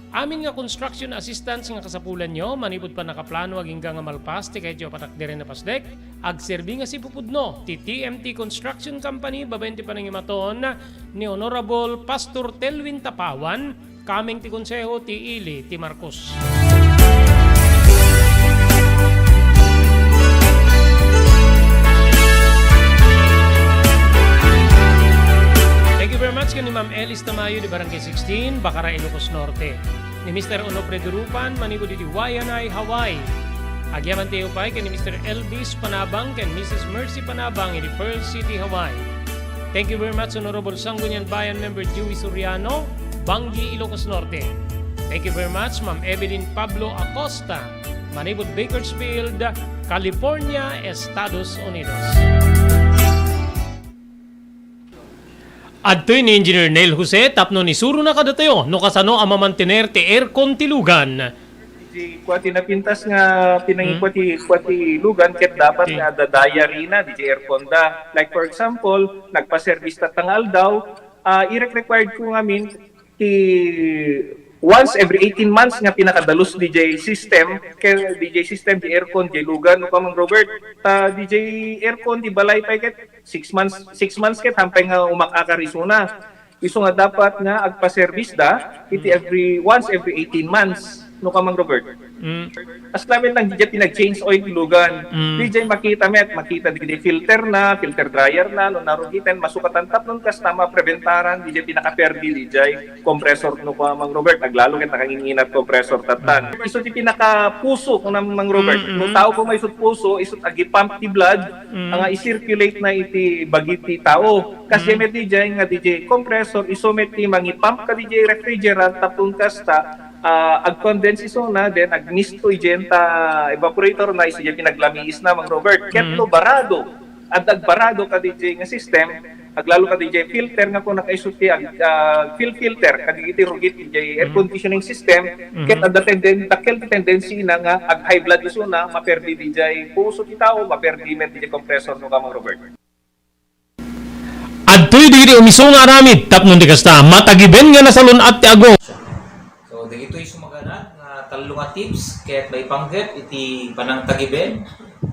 Amin nga construction assistance nga kasapulanyo, manipud pannakaplano agingga nga malpas ti kayatyo a patakderen a pasdek, agserbi nga sipupudno ti T M T Construction Company babaen ti panangimaton ni Honorable Pastor Telwin Tapawan, kameng ti Konseho ti Ili ti Marcos. Thank you very much ken ni Ma'am Elis Tamayo di Barangay sixteen, Bacara, Ilocos Norte. Ni Mister Onofre Durupan, manipud iti Waianae, Hawaii. Agyaman tayo pay ken ni Mister Elvis Panabang ken Missus Mercy Panabang iti Pearl City, Hawaii. Thank you very much, Honorable Sangguniang Bayan Member Joey Soriano, Bangui, Ilocos Norte. Thank you very much, Ma'am Evelyn Pablo Acosta, manipud Bakersfield, California, Estados Unidos. Adtoy ni Engineer Neil Jose tapno isurona kadatayo no kasano a mamantener ti aircon ti lugan. Di kua ti napintas nga pinangikua ti, kua ti lugan ket dapat nga adda diary na di aircon da. Like for example, nagpa-service tatta nga aldaw, ah, irek-required ko ngamin ti once every eighteen months nga pinakadalus D J system, kay D J system, di aircon, di lugan, no, Kamang Robert, ta D J aircon, di balay pay ket six months, six months ket hampay nga umak-akar isuna. Isu nga dapat nga agpa-service da, iti every, once every eighteen months, no, Kamang Robert. Mm. As lamin lang, di pinag-change oil ti lugan. Mm. Di makita met, makita di filter na, filter dryer na, no, narugiten, masukatan tapnon kasta mapreventaran, di pinaka-perdi, di compressor no kua, Mang Robert, aglalo ket nakanginginat compressor tattan. Mm. Isu ti pinakapuso, kuna, Mang Robert. Mm, mm. No tao ko maisut puso, isut agi-pump ti blood, mm, nga i-circulate na iti bagi ti tao. Kasi mm, met di nga di compressor, isu met ti mangi-pump ka di refrigerant, tapno kasta, ah, ag-condense isuna, then agmisto idiay ta evaporator na, isu diay pinaglamiis na, Mang Robert. Ket mm, no barado, adda agbarado ka di nga system, Aglalo kadi jay filter nga kung nakaiso ti ag-, ah, fil-, filter, kadagiti rugit jay air Mhm. conditioning system, Mhm. ket adda tenden-, dakkel ti tendency na nga ag-high blood isuna, maperdi di jay puso ti tao, maperdi met di jay compressor no, Kamang Robert. Adtoy dagiti umiso nga aramid tapno di kasta, matagiben nga nasalun-at ti agong. So, dagitoy sumaganad nga tallo nga tips ket maipanggep iti panangtagiben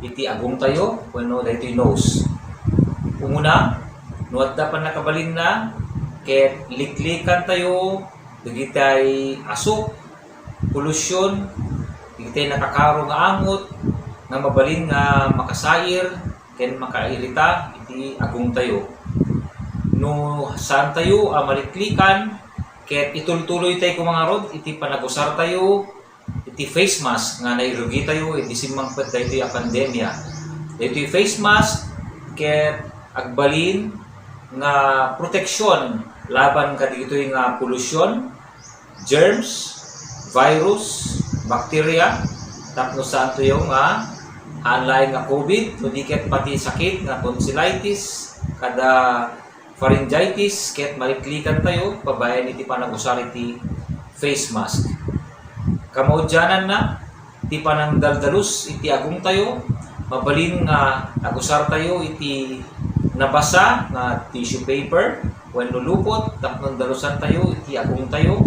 iti agongtayo wenno daytoy nose. Umuna, no adda pannakabalinna ket liklikantayo dagitay asuk, polusyon, dagitay nakakaro nga angot nga mabalin nga makasair ken makairita iti agongtayo. No saantayo a maliklikan, ket itultuloytay koma ngarud iti panagusartayo iti face mask nga nairugitayo iti simmangpet daytoy a pandemia. Daytoy face mask ket agbalin nga proteksyon laban kadagitoy nga polusyon, germs, virus, bacteria, tapno saantoyo nga haan laeng nga covid, no di ket pati sakit nga tonsillitis, kada pharyngitis, ket maliklikantayo babaen iti panagusar iti face mask. Kamaudiananna, ti panangdaldalus iti agongtayo, mabalin nga agusartayo iti nabasa nga tissue paper wenno lupot tapno dalusantayo iti agongtayo,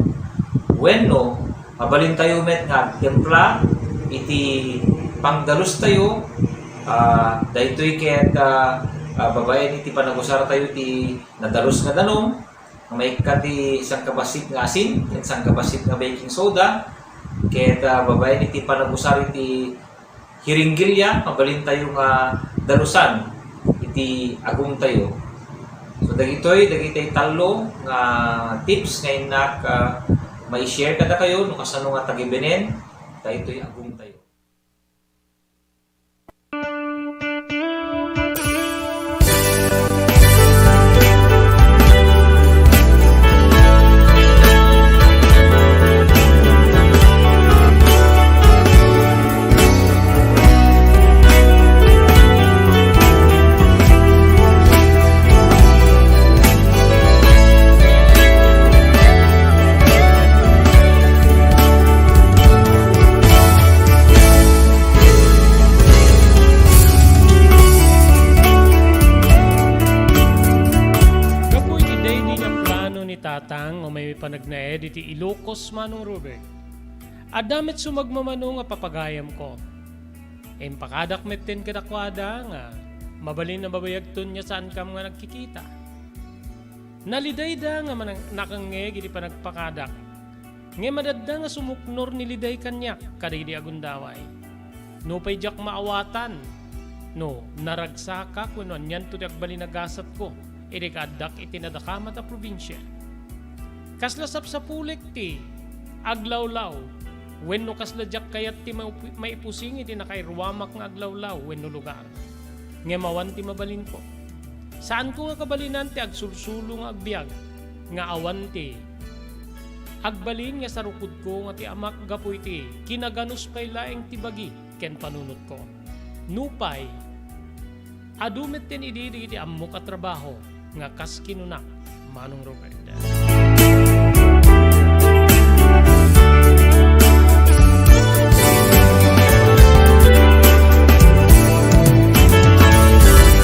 wenno mabalintayo met nga agtempla iti pangdalustayo, ah, daytoy ket, ah, ah, babaen iti panagusartayo ti nadalus nga danum, nga maikkat ti sangkabassit nga asin, ken sangkabassit nga baking soda, ket, ah, babaen iti panagusar iti hiringgilya, mabalintayo nga dalusan iti agongtayo. So, dagitoy, dagitoy tallo nga tips nga innak, ah, mai-share kadakayo no kasano nga tagibenen daytoy agongtayo. Gapu iti daydi nga plano ni Tatang, umay panagnaed iti Ilocos, Manong Robert. Adda met sumagmamano nga papagayamko. Impakadak metten kadakuada nga mabalin a mabayagton nga saankam nga nagkikita. Nalidayda nga manang-, nakangngeg iti panagpakadak. Ngem adda nga sumuknor ni Liday kaniak kadaydi a gundaway. Nupay diak maawatan no naragsakak wenno anianto ti agbalin a gasatko idi kaaddak iti nadakamat a probinsia. Kasla sapsapulek ti aglawlaw wenno kasla diak kayat ti maup-, maipusing iti nakairuamak nga aglawlaw wenno lugar. Ngem awan ti mabalinko. Saanko nga kabalinan ti agsulsulo nga agbiag nga awan ti agbalin nga sarukodko nga ti Amak gapu iti kinaganus pay laeng ti bagi ken panunotko. Nupay, adu metten idi dagiti ammok a trabaho nga kas kinunak, Manong Robert.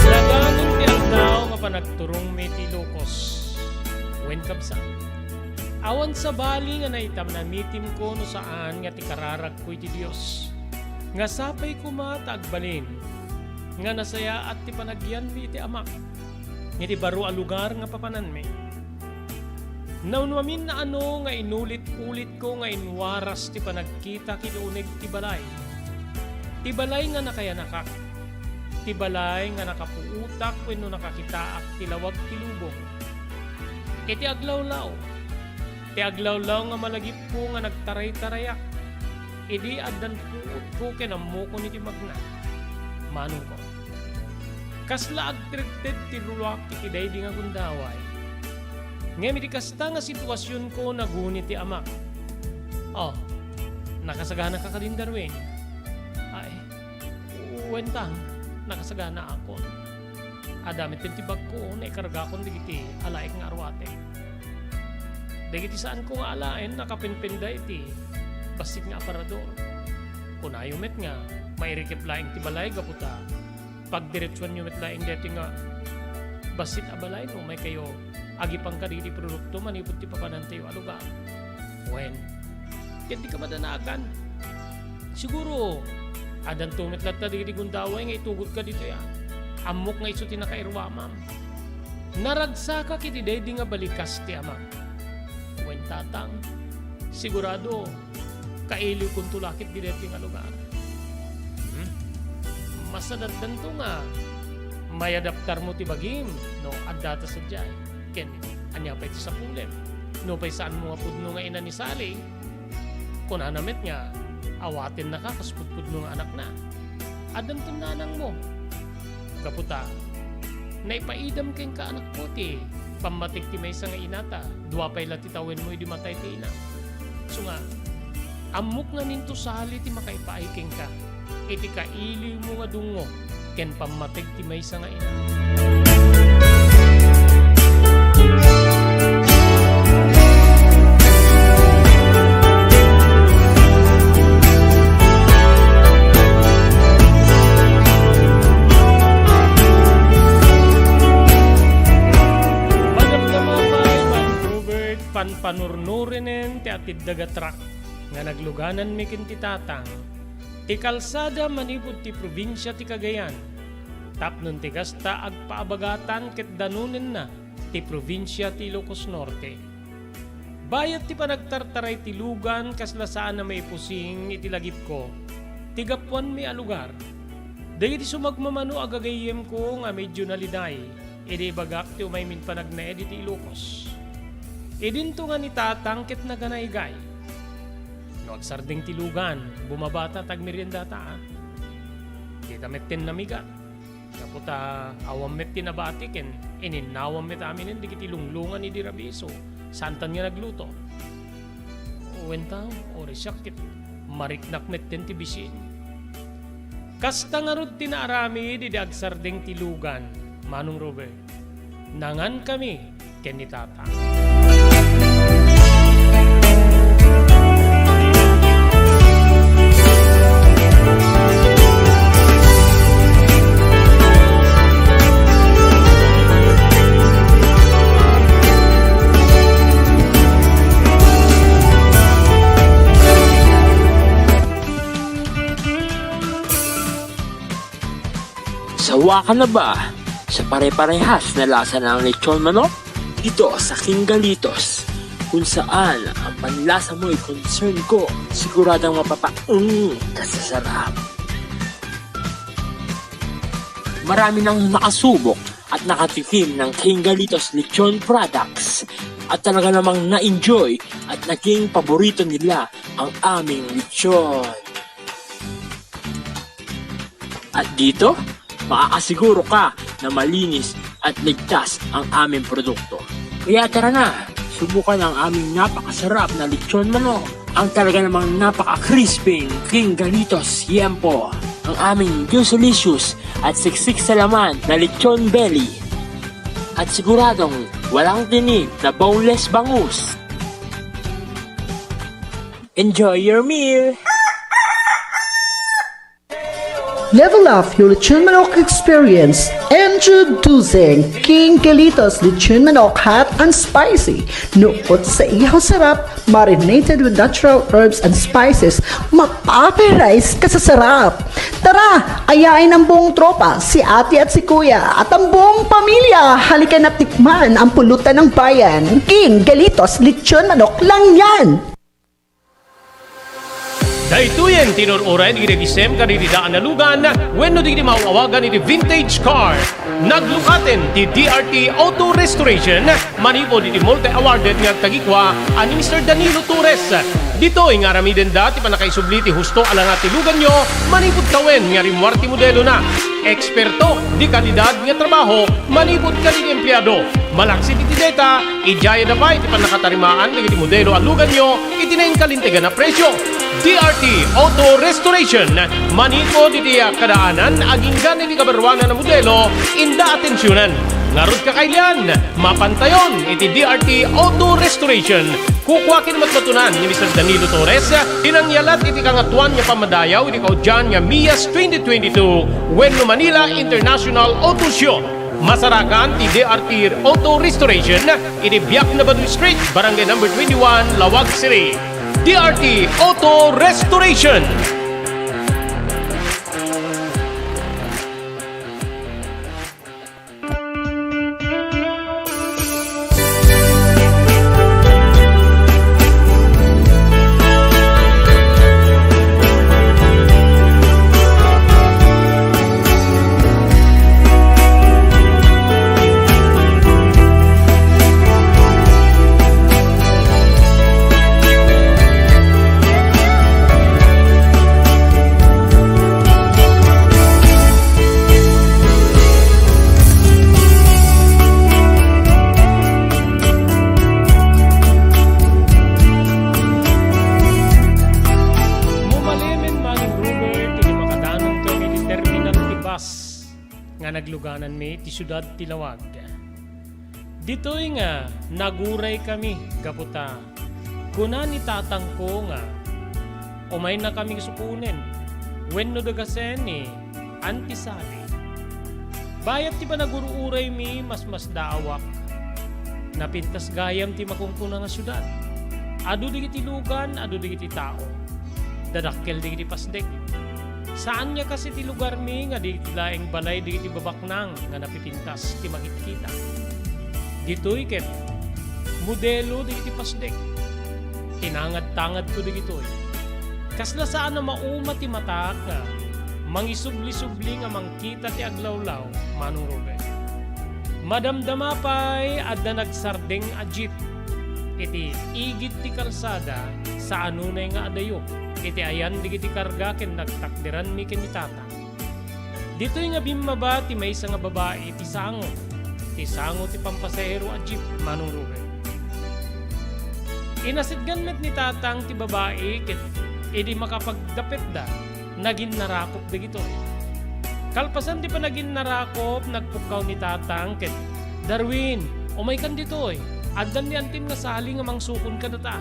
Naganun ti aldaw nga panagturongmi ti Ilocos. Wen, kabsat, awan sabali nga naitam-, namitimko no saan nga ti kararagko iti Dios. Nga sapay koma ta agbalin nga nasayaat ti panagyanmi iti Amak iti baro a lugar nga papananmi. Naunmamin naano nga inulit-ulitko nga inwaras ti panagkitak iti uneg ti balay. Ti balay nga nakayanakak. Ti balay nga nakapuotak wenno nakakitaak ti lawag ti lubong. Iti aglawlaw. Ti aglawlaw nga malagipko nga nagtaraytarayak. Idi addan puotko ken ammokon iti magna. Manongko. Kasla agtedted ti ruak iti daydi nga gundaway. Ngem iti kasta nga situasionko, naguni ti amak. Oh, nakasaganaka kadin, Darwin? Ay, wen, Tang, nakasaganaakon. Adda met ti bagko, naikargakon dagiti alaek nga arwatek. Dagiti saanko nga alaen, nakapenpenda iti bassit nga aparador. Kunayo met nga, mairikep laeng ti balay gapu ta pagdiretsuanyo met laeng daytoy nga bassit a balay no umay kayo agipan kadagiti produkto manipud ti papanantayo a lugar. Wen, ket dika madanagan. Siguro, addanto met latta dagiti gundaway nga itugotka ditoy, a. Ammok nga isu ti nakairuamam. Naragsakak iti daydi nga balikas ti amam. Wen, tatang, sigurado, kailiwkonto la ketdi daytoy nga lugar. Hmm? Masadaddanto nga mayadaptarmo ti bagim no addata sadiay. Ken ania pay ti sapulem? No pay saanmo nga pudno nga ina ni Sally, kunana met nga awatennaka kas pudpudno nga anakna. Addanton nanangmo. Gapu ta, naipaidam kenka, anakko, ti pammateg ti maysa nga ina ta dua pay la ti tawenmo idi matay ti ina. Isu nga, ammok ngaminto, Sally, ti makaipaay kenka iti kailiwmo nga dungngo ken pammateg ti maysa nga ina. Madamdama pay, Ma'am Robert, panpanurnurinen ti atiddag a truck nga naglugananmi ken ti tatang ti kalsada manipud ti probinsia ti Cagayan, tapno ti kasta agpaabagatan ket danonenna ti probinsia ti Ilocos Norte. Bayat ti panagtartaray ti lugan, kasla saan a maipusing iti lagipko ti gapuanmi a lugar. Dagiti sumagmamano a gagayyemko nga medyo naliday idi ibagak ti umaymin panagnaed iti Ilocos. Idinto nga ni tatang ket naganaygay. No agsardeng ti lugan, bumabata ta agmeriendata, a. Dita metten namigat. Gapu ta awan met ti nabati ken ininnawam met aminen dagiti lunglungan idi rabiso, saantan nga nagluto. Wen ta, uray siak ket mariknak metten ti bisin. Kasta ngarud ti naaramid idi agsardeng ti lugan, Manong Robert. Nangankami ken ni Tata. Sawa ka na ba sa pare-parehas na lasa ng lechon manok? Dito sa King Galitos, kung saan ang panlasa mo'y concern ko, siguradong mapapaung ka sa sarap. Marami nang nakasubok at nakatikim ng King Galitos Lechon Products at talaga namang na-enjoy at naging paborito nila ang aming lechon. At dito, makakasiguro ka na malinis at ligtas ang aming produkto. Kaya tara na, subukan ang aming napakasarap na lechon manok. Ang talaga namang napaka-crispy King Galitos Yempo. Ang aming juicy-licious at siksik sa laman na lechon belly. At siguradong walang tinik na boneless bangus. Enjoy your meal! Level up your lechon manok experience. Introducing King Galitos Lechon Manok Hot and Spicy. Nukot sa ihaw sarap, marinated with natural herbs and spices, mapaparay ka sa sarap. Tara, ayain ang buong tropa, si ate at si kuya, at ang buong pamilya. Halika na tikman ang pulutan ng bayan. King Galitos Lechon Manok lang yan! Daytoyen ti inur-uray dagiti nagisem kadagiti daan a lugan wenno dagiti maaw-awagan iti vintage car. Naglukaten ti D R T Auto Restoration manipud iti multi-awarded nga agtagikua a ni Mister Danilo Torres. Ditoy nga aramidenda ti pannakaisubli ti husto a langa ti luganyo manipud tawen nga rimmuar ti modelona. Eksperto, de kalidad nga trabaho manipud kadagiti empleado. Malaksid iti deta, idiayada pay ti pannakatarimaan dagiti modelo a luganyo iti nainkalintegan a presio. D R T Auto Restoration, manipud iti kadaanan agingga iti kabaruanan a modelo, inda atensionan. Ngarud, kakailian, mapantayon iti D R T Auto Restoration. Kukua ken matmatunan ni Mister Danilo Torres ti nangyalat iti Kangatoan nga Pammadayaw iti kaudian nga MIAS twenty twenty-two wenno Manila International Auto Show. Masarakan ti D R T Auto Restoration iti Biak na Baduy Street, Barangay Number twenty-one, Laoag City. D R T Auto Restoration. Mumalemen, Manong Robert, idi makadanonto iti terminal ti bus nga naglugananmi iti siudad ti Laoag. Ditoy nga naguraykami gapu ta kuna ni tatangko nga umaynakami sukonen wenno dagasen ni Auntie Sally. Bayat ti panagur-uraymi, masmasdaawak. Napintas gayam ti makunkuna nga siudad. Adu dagiti lugan, adu dagiti tao. Dadakkel dagiti pasdek. Saan nga kas iti lugarmi nga dagiti laeng balay dagiti babaknang nga napipintas ti makitkita. Ditoy ket modelo dagiti pasdek. Tinangad-tangadko dagitoy. Kasla saan a mauma ti matak nga mangisubli-subli nga mangkita ti aglawlaw, Manong Robert. Madamdama pay adda nagsardeng a jeep iti igid ti kalsada, saan unay nga adayo iti ayan dagiti karga ken nagtakderanmi ken ni Tatang. Ditoy nga bimmaba ti maysa nga babai ti sango, ti sango ti pampasahero a jeep, Manong Robert. Inasitgan met ni Tatang ti babai ket idi makapagdapetda, naginnarakop dagitoy. Kalpasan ti panaginnarakop, nagpukkaw ni Tatang ket, "Darwin, umaykan ditoy. Addan ni Antim nga Sally nga mangsukon kadata,"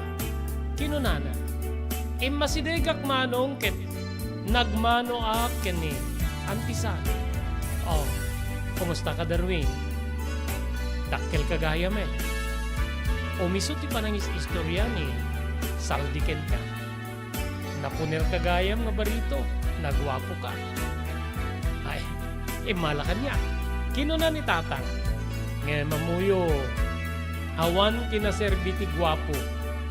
kinunana. Immasidegak, Manong, ket nagmanoak ken ni Auntie Sally. "Oh, kumusta ka, Darwin? Dakkel ka gayam, eh. Umiso ti panangis-istoria ni Saldi kenka. Napuner ka gayam nga barito, naguapo ka." "Ay, immala kaniak," kinuna ni Tatang. Ngem ammoyo, awan ti naserbi ti guapo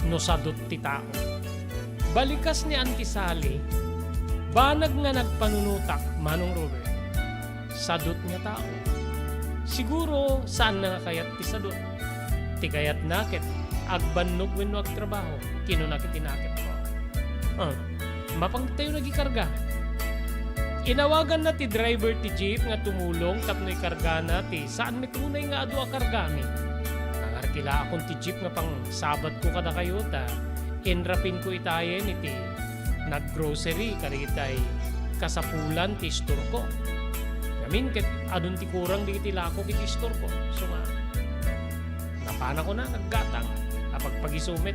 no sadut ti tao. Balikas ni Auntie Sally, banag nga nagpanunotak, Manong Robert. Sadut nga tao. Siguro, saanna nga kayat ti sadut. Ti kayatna ket agbannog wenno agtrabaho, kinuna ket ti naketko. Ah, mapangtayo nga ikarga. Inawaganna ti driver ti jeep nga tumulong tapno ikargana ti saan met unay nga adu a kargami. Nangarkilaakon ti jeep nga pangsabatko kadakayo ta inrapinko itayen iti naggrocery kadagitay kasapulan ti istorko. Ngamin ket adun ti kurang dagiti lakok iti istorko. So nga, napanakon a naggatang, napagpagiso met.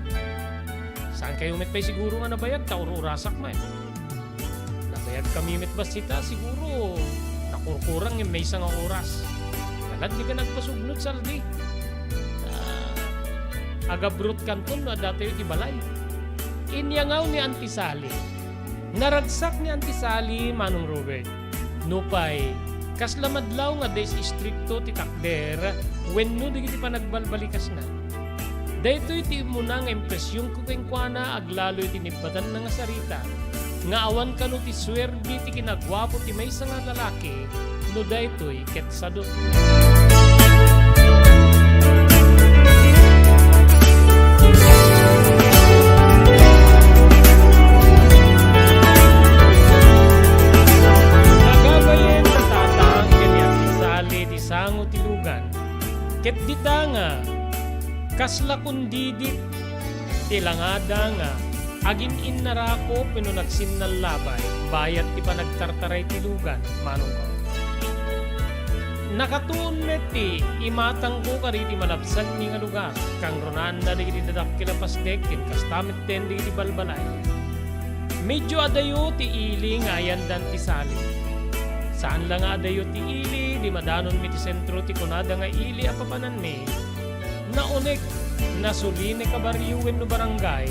Saankayo met pay siguro nga nabayag ta ur-urasak met. Nabayagkami met bassit a siguro nakurkurang ngem maysa nga oras. Nalad dika nagpasugnot, Saldi. Ah, agabrot kanton no addatayo iti balay. Inyangaw ni Auntie Sally. Naragsak ni Auntie Sally, Manong Robert. Nupay, kasla madlaw nga adda istrikto ti takder wenno dagiti panagbalbalikasna. Daytoy ti immuna nga impresionko kenkuana aglalo iti nibbatanna nga sarita, nga awan kano ti suerbi ti kinaguapo ti maysa nga lalaki no daytoy ket sadut. Kasla kundidit ti langada nga agin-innarakop wenno nagsinnallabay bayat ti panagtartaray ti lugan, manongko. Nakatuon met ti imatangko kadagiti malabsanmi nga lugar, kangrunaan dagiti dadakkel a pasdek ken kasta metten dagiti balbalay. Medio adayo ti ili nga ayandan ti sali. Saan la nga adayo ti ili, di madanonmi ti sentro ti kunada nga ili a papananmi, nauneg, nasulin a barrio wenno barangay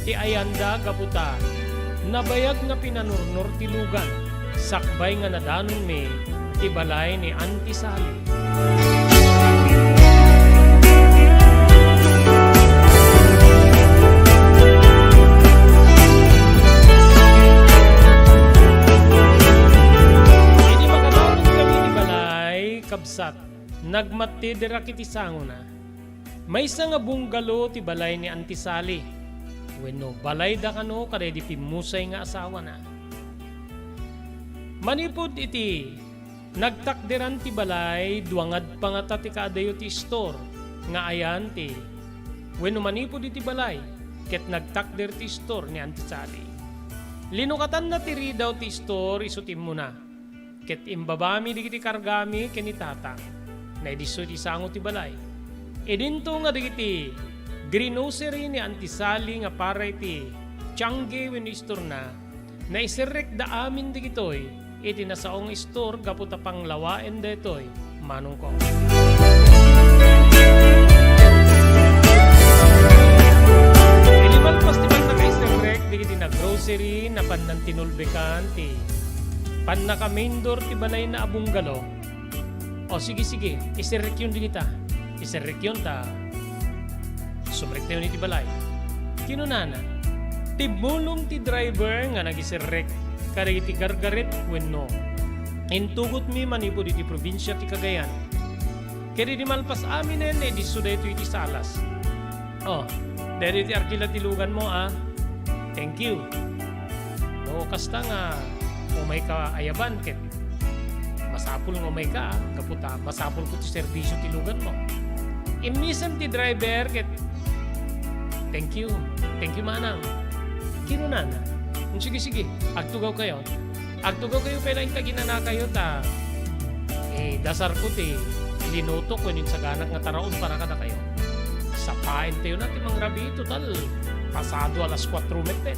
ti ayanda gapu ta nabayag nga pinanurnor ti lugan sakbay nga nadanonmi ti balay ni Auntie Sally. Idi makaraman kami ti balay, kabsat, nagmatedrak iti sangona. Maysa nga bungalow ti balay ni Auntie Sally, wenno balayda kano kadaydi pimmusay nga asawana. Manipud iti nagtakderan ti balay, dua nga adda pay ngata ti kaadayo ti istor nga ayan ti, wenno manipud iti balay, ket nagtakder ti istor ni Auntie Sally. Linukatanna ti ridaw ti istor isu ti immuna. Ket imbabami dagiti kargami ken ni Tatang. Naidissoy ti sango ti balay. Idinto nga dagiti grinocery ni Auntie Sally nga para iti tiangge wenno istorna, naiserrekda amin dagitoy iti nasao nga istor gapu ta panglawaen daytoy manongko. Idi malpas ti pannakaiserrek dagiti naggrocery, napannan tinulbekan ti pannakamaindor ti balayna a bungalow. O, sige, sige, iserrekyon dagita. Iserrekyon ta sumrektayon iti balay. Kinunana, timmulong ti driver nga nagiserrek kadagiti gargaret wenno intugotmi manipud iti probinsia ti Cagayan. Ket idi malpas aminen, idisso daytoy iti salas. Oh, daytoy ti arkila ti luganmo, a. Thank you. No kasta nga umayka ayaban ket masapul nga umayka, a, gapu ta masapulko ti serbisio ti luganmo. Immisen ti driver ket, "Thank you. Thank you, manang." Kinunana, "Sige, sige. Agtugawkayo." Agtugawkayo pay laeng ta ginanakayo ta, eh, dasarko ti linutok wenno insaganak nga taraon para kadakayo. Sapaentayo na ti mangrabii, total pasado alas kuatro metten.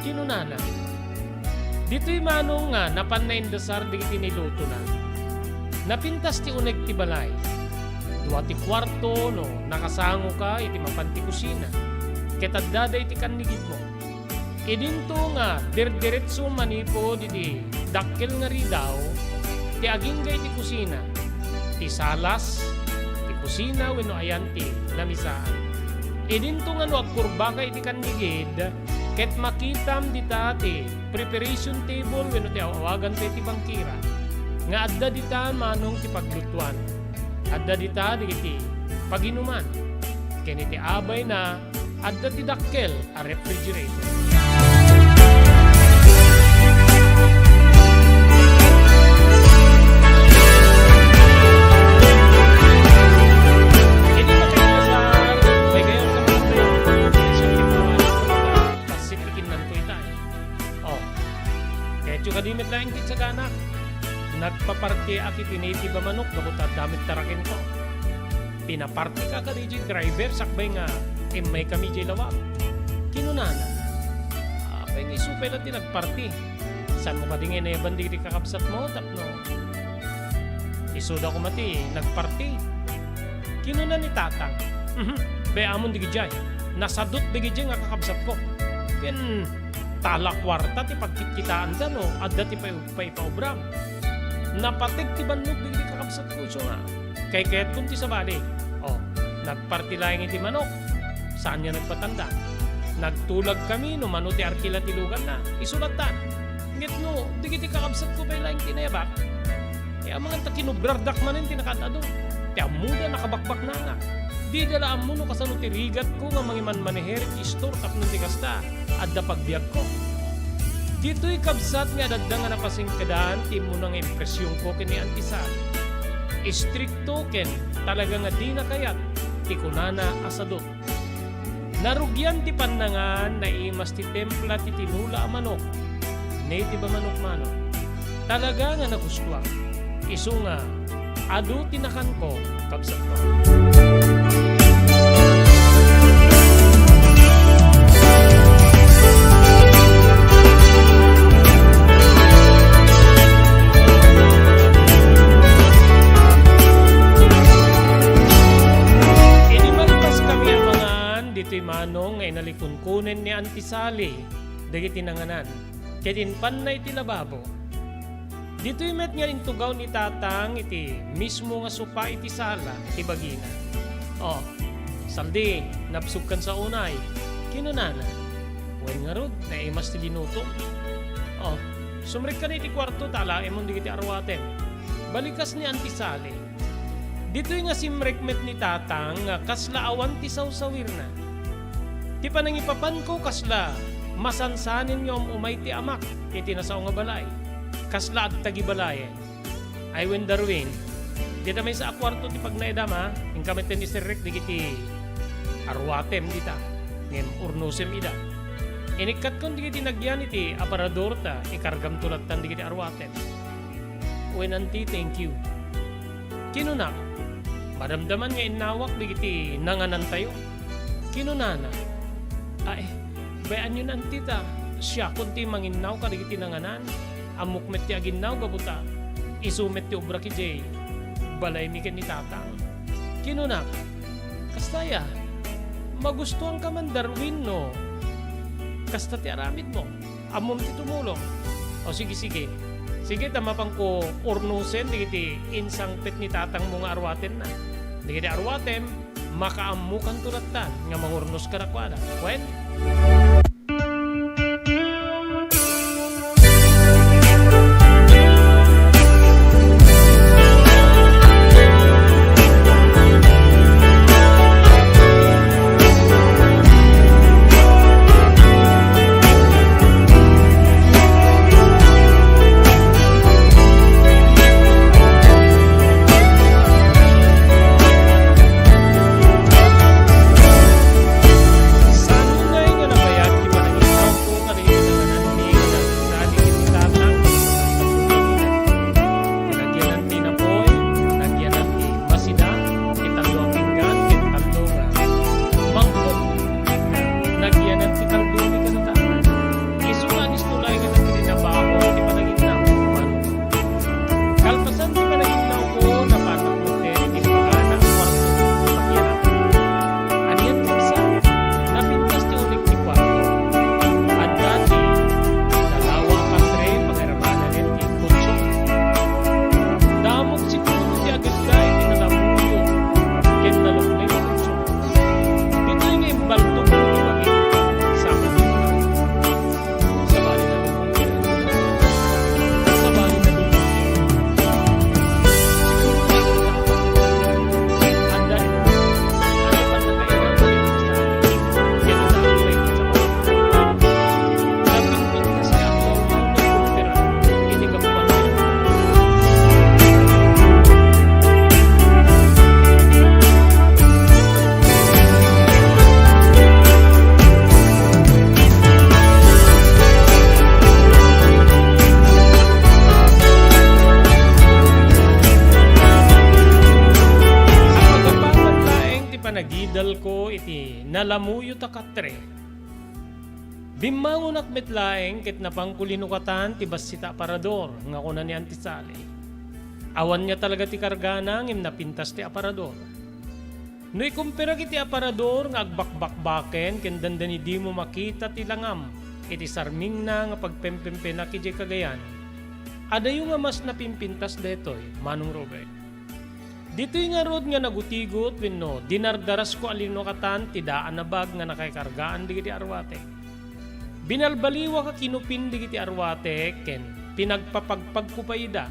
Kinunana, ditoy manong nga napan naindasar dagiti nilutona. Napintas ti uneg ti balay. Dua ti kuarto no nakasangoka iti mapan ti kusina. Ket adda daydi kannigidmo. Idinto nga dirdiretso manipud iti dakkel nga ridaw ti agingga iti kusina, ti salas, ti kusina wenno ayan ti lamisaan. Idinto nga no agkurbaka iti kannigid, ket makitam dita ti preparation table wenno ti aw-awaganta iti bangkira nga adda dita manong ti paglutuan. Adda dita dagiti paginuman. Ken iti abayna, adda ti dakkel a refrigerator. Idi makaimbasar, may gayyem nga mga tayo, bassit ti kinnanko ita, eh. Oh. Ket kadi met laeng ti insaganak. Nagpapartiak iti native a manok gapu ta adda met tarakenko. Pinapartika kadi diay driver sakbay nga immaykami diay lawag. Kinunana, "Apay nga isu pay la ti nagparti? Saanmo kadi nga inayaban dagiti kakabsatmo tapno isuda koma ti nagparti?" Kinuna ni Tatang, "Mhm, bay-amon dagidiay. Nasadut dagidiay nga kakabsatko. Ken ta la kuarta ti pagkitkitaanda no adda ti pay-, paipaubram. Napateg ti bannog dagiti kakabsatko, isu nga kaykayatkon ti sabali." O, nagparti laeng iti manok. Saan nga nagpatanda? Nagtulakkami no mano ti arkila ti luganna. Isu lattan. Ket no dagiti kakabsatko pay laeng ti nayabak, ti amangan ta kinubrardak manen ti nakaad-adu. Ti ammoda, nakabakbaknangak. Dida la ammo no kasano ti rigatko nga mangimanmaneher iti istor tapno ti kasta, adda pagbiagko. Ditoy kabsat nga adda nga napasingkedan ti immuna nga impresionko ken ni Auntie Sally. Istrikto ken talaga nga dina kayat ti kunana a sadut. Narugian ti pannangan, naimas ti templa ti tinula a manok, native a manok manok. Talaga nga nagustuak. Isu nga, adu ti nakanko, kabsatko. Idi malpas kami a mangan, ditoy manong nga inalikunkunen ni Auntie Sally dagiti nanganan, ket impanna iti lababo. Ditoy met nga intugaw ni Tatang iti mismo nga sopa iti sala ti bagina. "O, Saldi, nabsogkan sa unay," kinunana. Wen ngarud, naimas ti linutom. "O, sumrekka iti kuarto ta alaemon dagiti arwatem." Balikas ni Auntie Sally. Ditoy nga simrek met ni Tatang nga kasla awan ti sawsawirna. Ti panangipapanko kasla masansanen nga um-umay ti amak iti nasao nga balay. Kasla agtagi balayen. Ay wen Darwin, dita maysa a kuarto ti pagnaedam, a? Inka met ti iserrek dagiti arwatem dita, ngem urnosem ida. Inikkatkon dagiti nagyan iti aparador ta ikargamto lattan dagiti arwatem. Wen Auntie, thank you. Kinunak, madamdaman nga innawak dagiti nanganantayo. Kinunana, "Ay, bay-anyon Auntie ta siakon ti manginnaw kadagiti nanganan. Ammok met ti aginnaw gapu ta isu met ti obrami idiay balaymi ken ni Tatang." Kinunak, "Kasta aya, magustuanka man Darwin no kasta ti aramidmo?" Ammom ti tumulong. O, sige, sige. Sige, ta mapanko urnosen dagiti insangpet ni tatangmo nga arwatenna. Dagiti arwatem, makaammokanto lattan nga mangurnos kadakuada. Wen? Sanunay nga nabayag ti panangitawko kadagiti nangananmi nga nagsadik iti tatang. Nagyanan ti napoy, nagyanan ti masida, ti tallo a pinggan, ken tallo nga mangkok. Nagyanan ti kaldo ti kanutaan. Isu nga disto laeng nga nagtinabaho ti panangitawko. Kalpasan ti panagindawko, napatak metten iti pagana a kuarto ti pagyanak. Anian ti maysa? Napintas ti unik ti kuarto. Adda ti dalawa a katre pagiramanan ti kutso. Damok siguro ti agegda iti nalamuyo ken nalukneng a kutso. Ditoy nga imbaltok ti bagik, saka Agapaman laeng ti panagidalko iti nalamuyo ta katre. Bimmangonak met laeng ket napangko linukatan ti bassit a aparador nga kuna ni Auntie Sally. Awan nia talaga ti kargana ngem napintas ti aparador. No ikumperak iti aparador nga agbakbakbaken ken dandani dimo makita ti langam iti sarmingna nga pagpempempenak idiay Cagayan, adayo nga mas napimpintas daytoy, Manong Robert. Ditoy ngarud nga nagutigot wenno dinardarasko a linukatan ti daan a bag nga nakaikargaan dagiti arwatek. Binalbaliwak a kinupin dagiti arwatek ken pinagpapagpagko pay ida.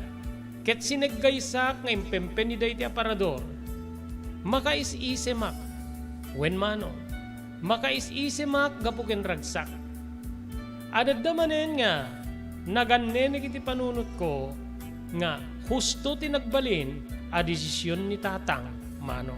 Ket sineggaysak nga impempen ida iti aparador. Makaisisemak. Wen mano, makaisisemak gapu ken ragsak. Adda manen nga nagannenek iti panunotko nga husto ti nagbalin a desisyon ni Tatang, Manong.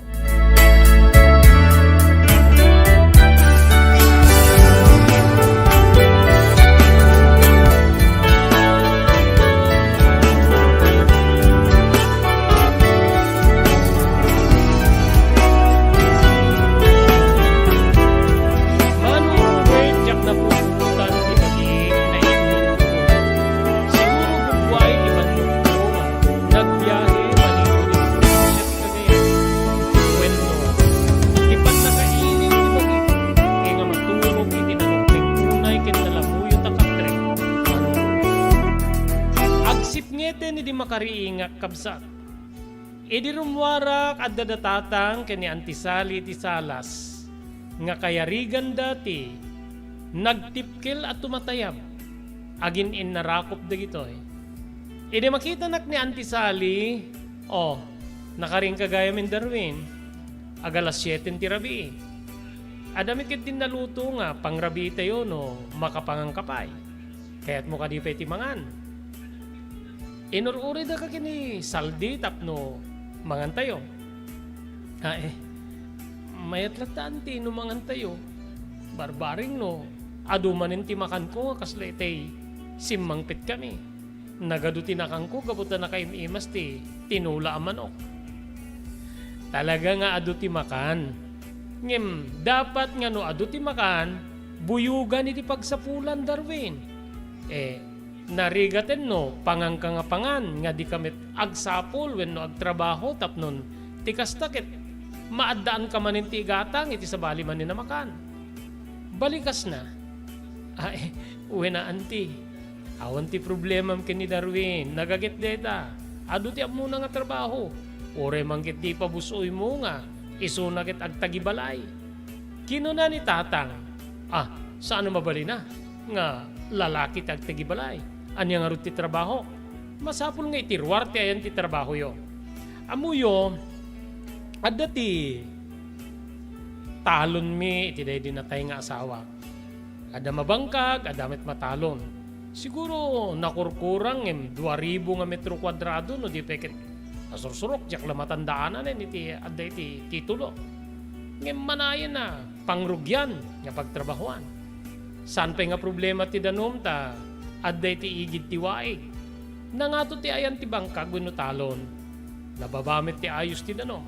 makariingak, kabsat. Idi rummuarak, adda da Tatang ken ni Auntie Sally iti salas nga kayariganda ti nagtipkel a tumatayab. Agin-innarakop dagitoy. Idi makitanak ni Auntie Sally, "Oh, nakariingka gayam, Darwin? Ag-alas siete ti rabii. Adda met ketdin naluto nga pangrabiitayo no makapanganka pay. Kayatmo kadi pay ti mangan?" Inur-uridaka ken ni Saldi tapno mangantayo. "Ae, mayat latta, Auntie, no mangantayo. Barbareng no adu manen ti makanko nga kasla itay simmangpetkami. Nagadu ti nakanko gapu ta nakaim-imas ti tinola a manok." Talaga nga adu ti makan. Ngem dapat nga no adu ti makan, buyogan iti pagsapulan, Darwin. Eh, narigaten no panganka nga pangan nga dika met agsapul wenno agtrabaho tapnon ti kasta ket maaddaanka manen ti igatang iti sabali manen a makan. Balikasna. Ay, wen a, Auntie. Awan ti problemam ken ni Darwin. Nagaget dayta. Adu ti ammona nga trabaho. Uray man ket ti ipabus-oymo nga isuna ket agtagibalay. Kinuna ni Tatang, "Ah, saan a mabalina nga lalaki ti agtagibalay? Ania ngarud ti trabaho? Masapul nga iti ruar ti ayan ti trabahoyo. Ammoyo, adda ti talonmi iti daydi natay nga asawa. Adda mabangkag, adda met matalon. Siguro nakurkurang ngem dua ribu nga metro kuadrado no di pay ket nasursurok, diak la matandaanan iti adda iti titulo. Ngem manayon a pangrugian nga pagtrabahoan. Saan pay nga problema ti danum ta adda iti igid ti waig. Nangato ti ayan ti bangkag wenno talon. Nababa met ti ayos ti danum.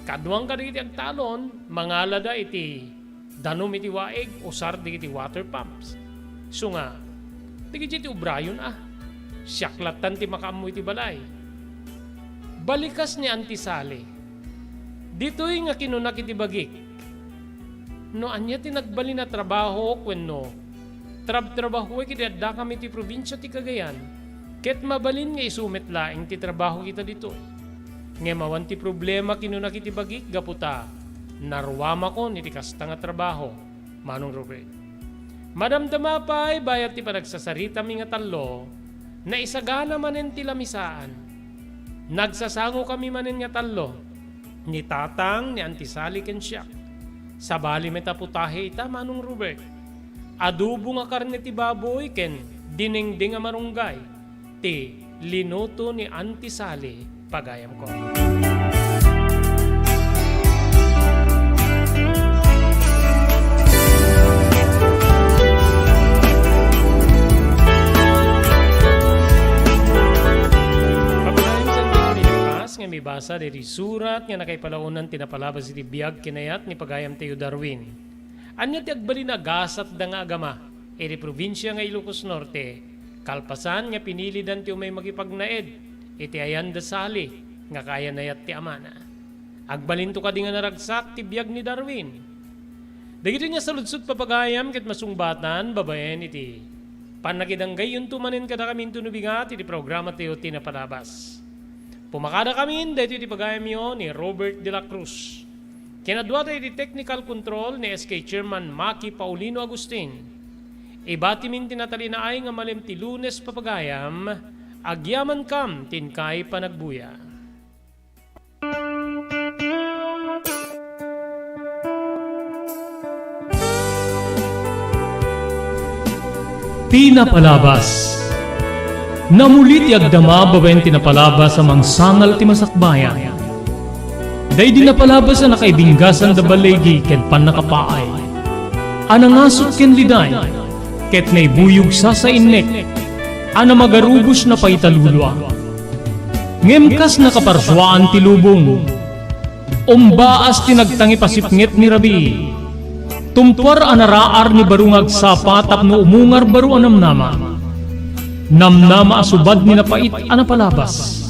Kaduan kadagiti agtalon, mangalada iti danum iti waig, usar dagiti water pumps. Isu nga, dagiti ti obrayon a. Siak lattan ti makaammo iti balay." Balikas ni Auntie Sally. Ditoy nga kinunak iti bagik, "No ania ti nagbalin a trabaho wenno trabtrabahoek idi addakami iti probinsia ti Cagayan, ket mabalin nga isu met laeng ti trabaho kita ditoy. Ngem awan ti problema," kinunak iti bagik, "gapu ta naruamakon iti kasta nga trabaho, Manong Robert. Madamdama pay bayat ti panagsasaritami nga tallo, naisagana manen ti lamisaan. Nagsasangokami manen nga tallo, ni Tatang, ni Auntie Sally ken siak. Sabali met a putahe ita, Manong Robert. Adobo nga karne ti baboy ken dinengdeng a marunggay ti linuto ni Auntie Sally, pagayamko." Pagayam, saan nga mibasa daydi surat nga nakaipalaonan ti napalabas iti biag ken ayat ni pagayamtayo Darwin. Ania ti agbalin a gasatda nga agama iti probinsia nga Ilocos Norte, kalpasan nga pinilidan ti umay makipagnaed iti ayanda Sally nga kayan ayat ti amana? Agbalinto kadi nga naragsak ti biag ni Darwin? Dagitoy nga saludsod, papagayam, ket masungbatan babaen iti pannakidanggayonto manen kadakaminto no bigat iti programatayo ti napalabas. Pumakadakamin daytoy ti pagayamyo ni Robert de la Cruz. Kinaduata iti technical control ni S K Chairman Maki Paulino Agustin. Ibatimin ti natalinaay nga malem ti Lunes, papagayam, agyamankam ti inkay panagbuya. Ti napalabas. Namuli ti agdama babaen ti napalabas a mangsangal ti masakbayan. Daydi napalabas a nakaibinggasan da baligi ken pannakapaay, a nangasut ken liday, ket naibuyog sasainnek, a namagarubos napaita lulua. Ngem kas nakaparsuaan ti lubong, umbaas ti nagtangipasipnget ni rabii. Tumpuar a naraar ni baro nga agsapa tapno umungar baro a namnama. Namnama a subad ni napait a napalabas.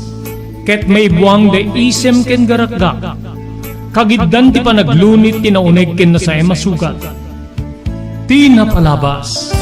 Ket maibuang da isem ken garakgak. Kagiddan ti panaglunit ti nauneg ken nasaem a sugat. Ti napalabas.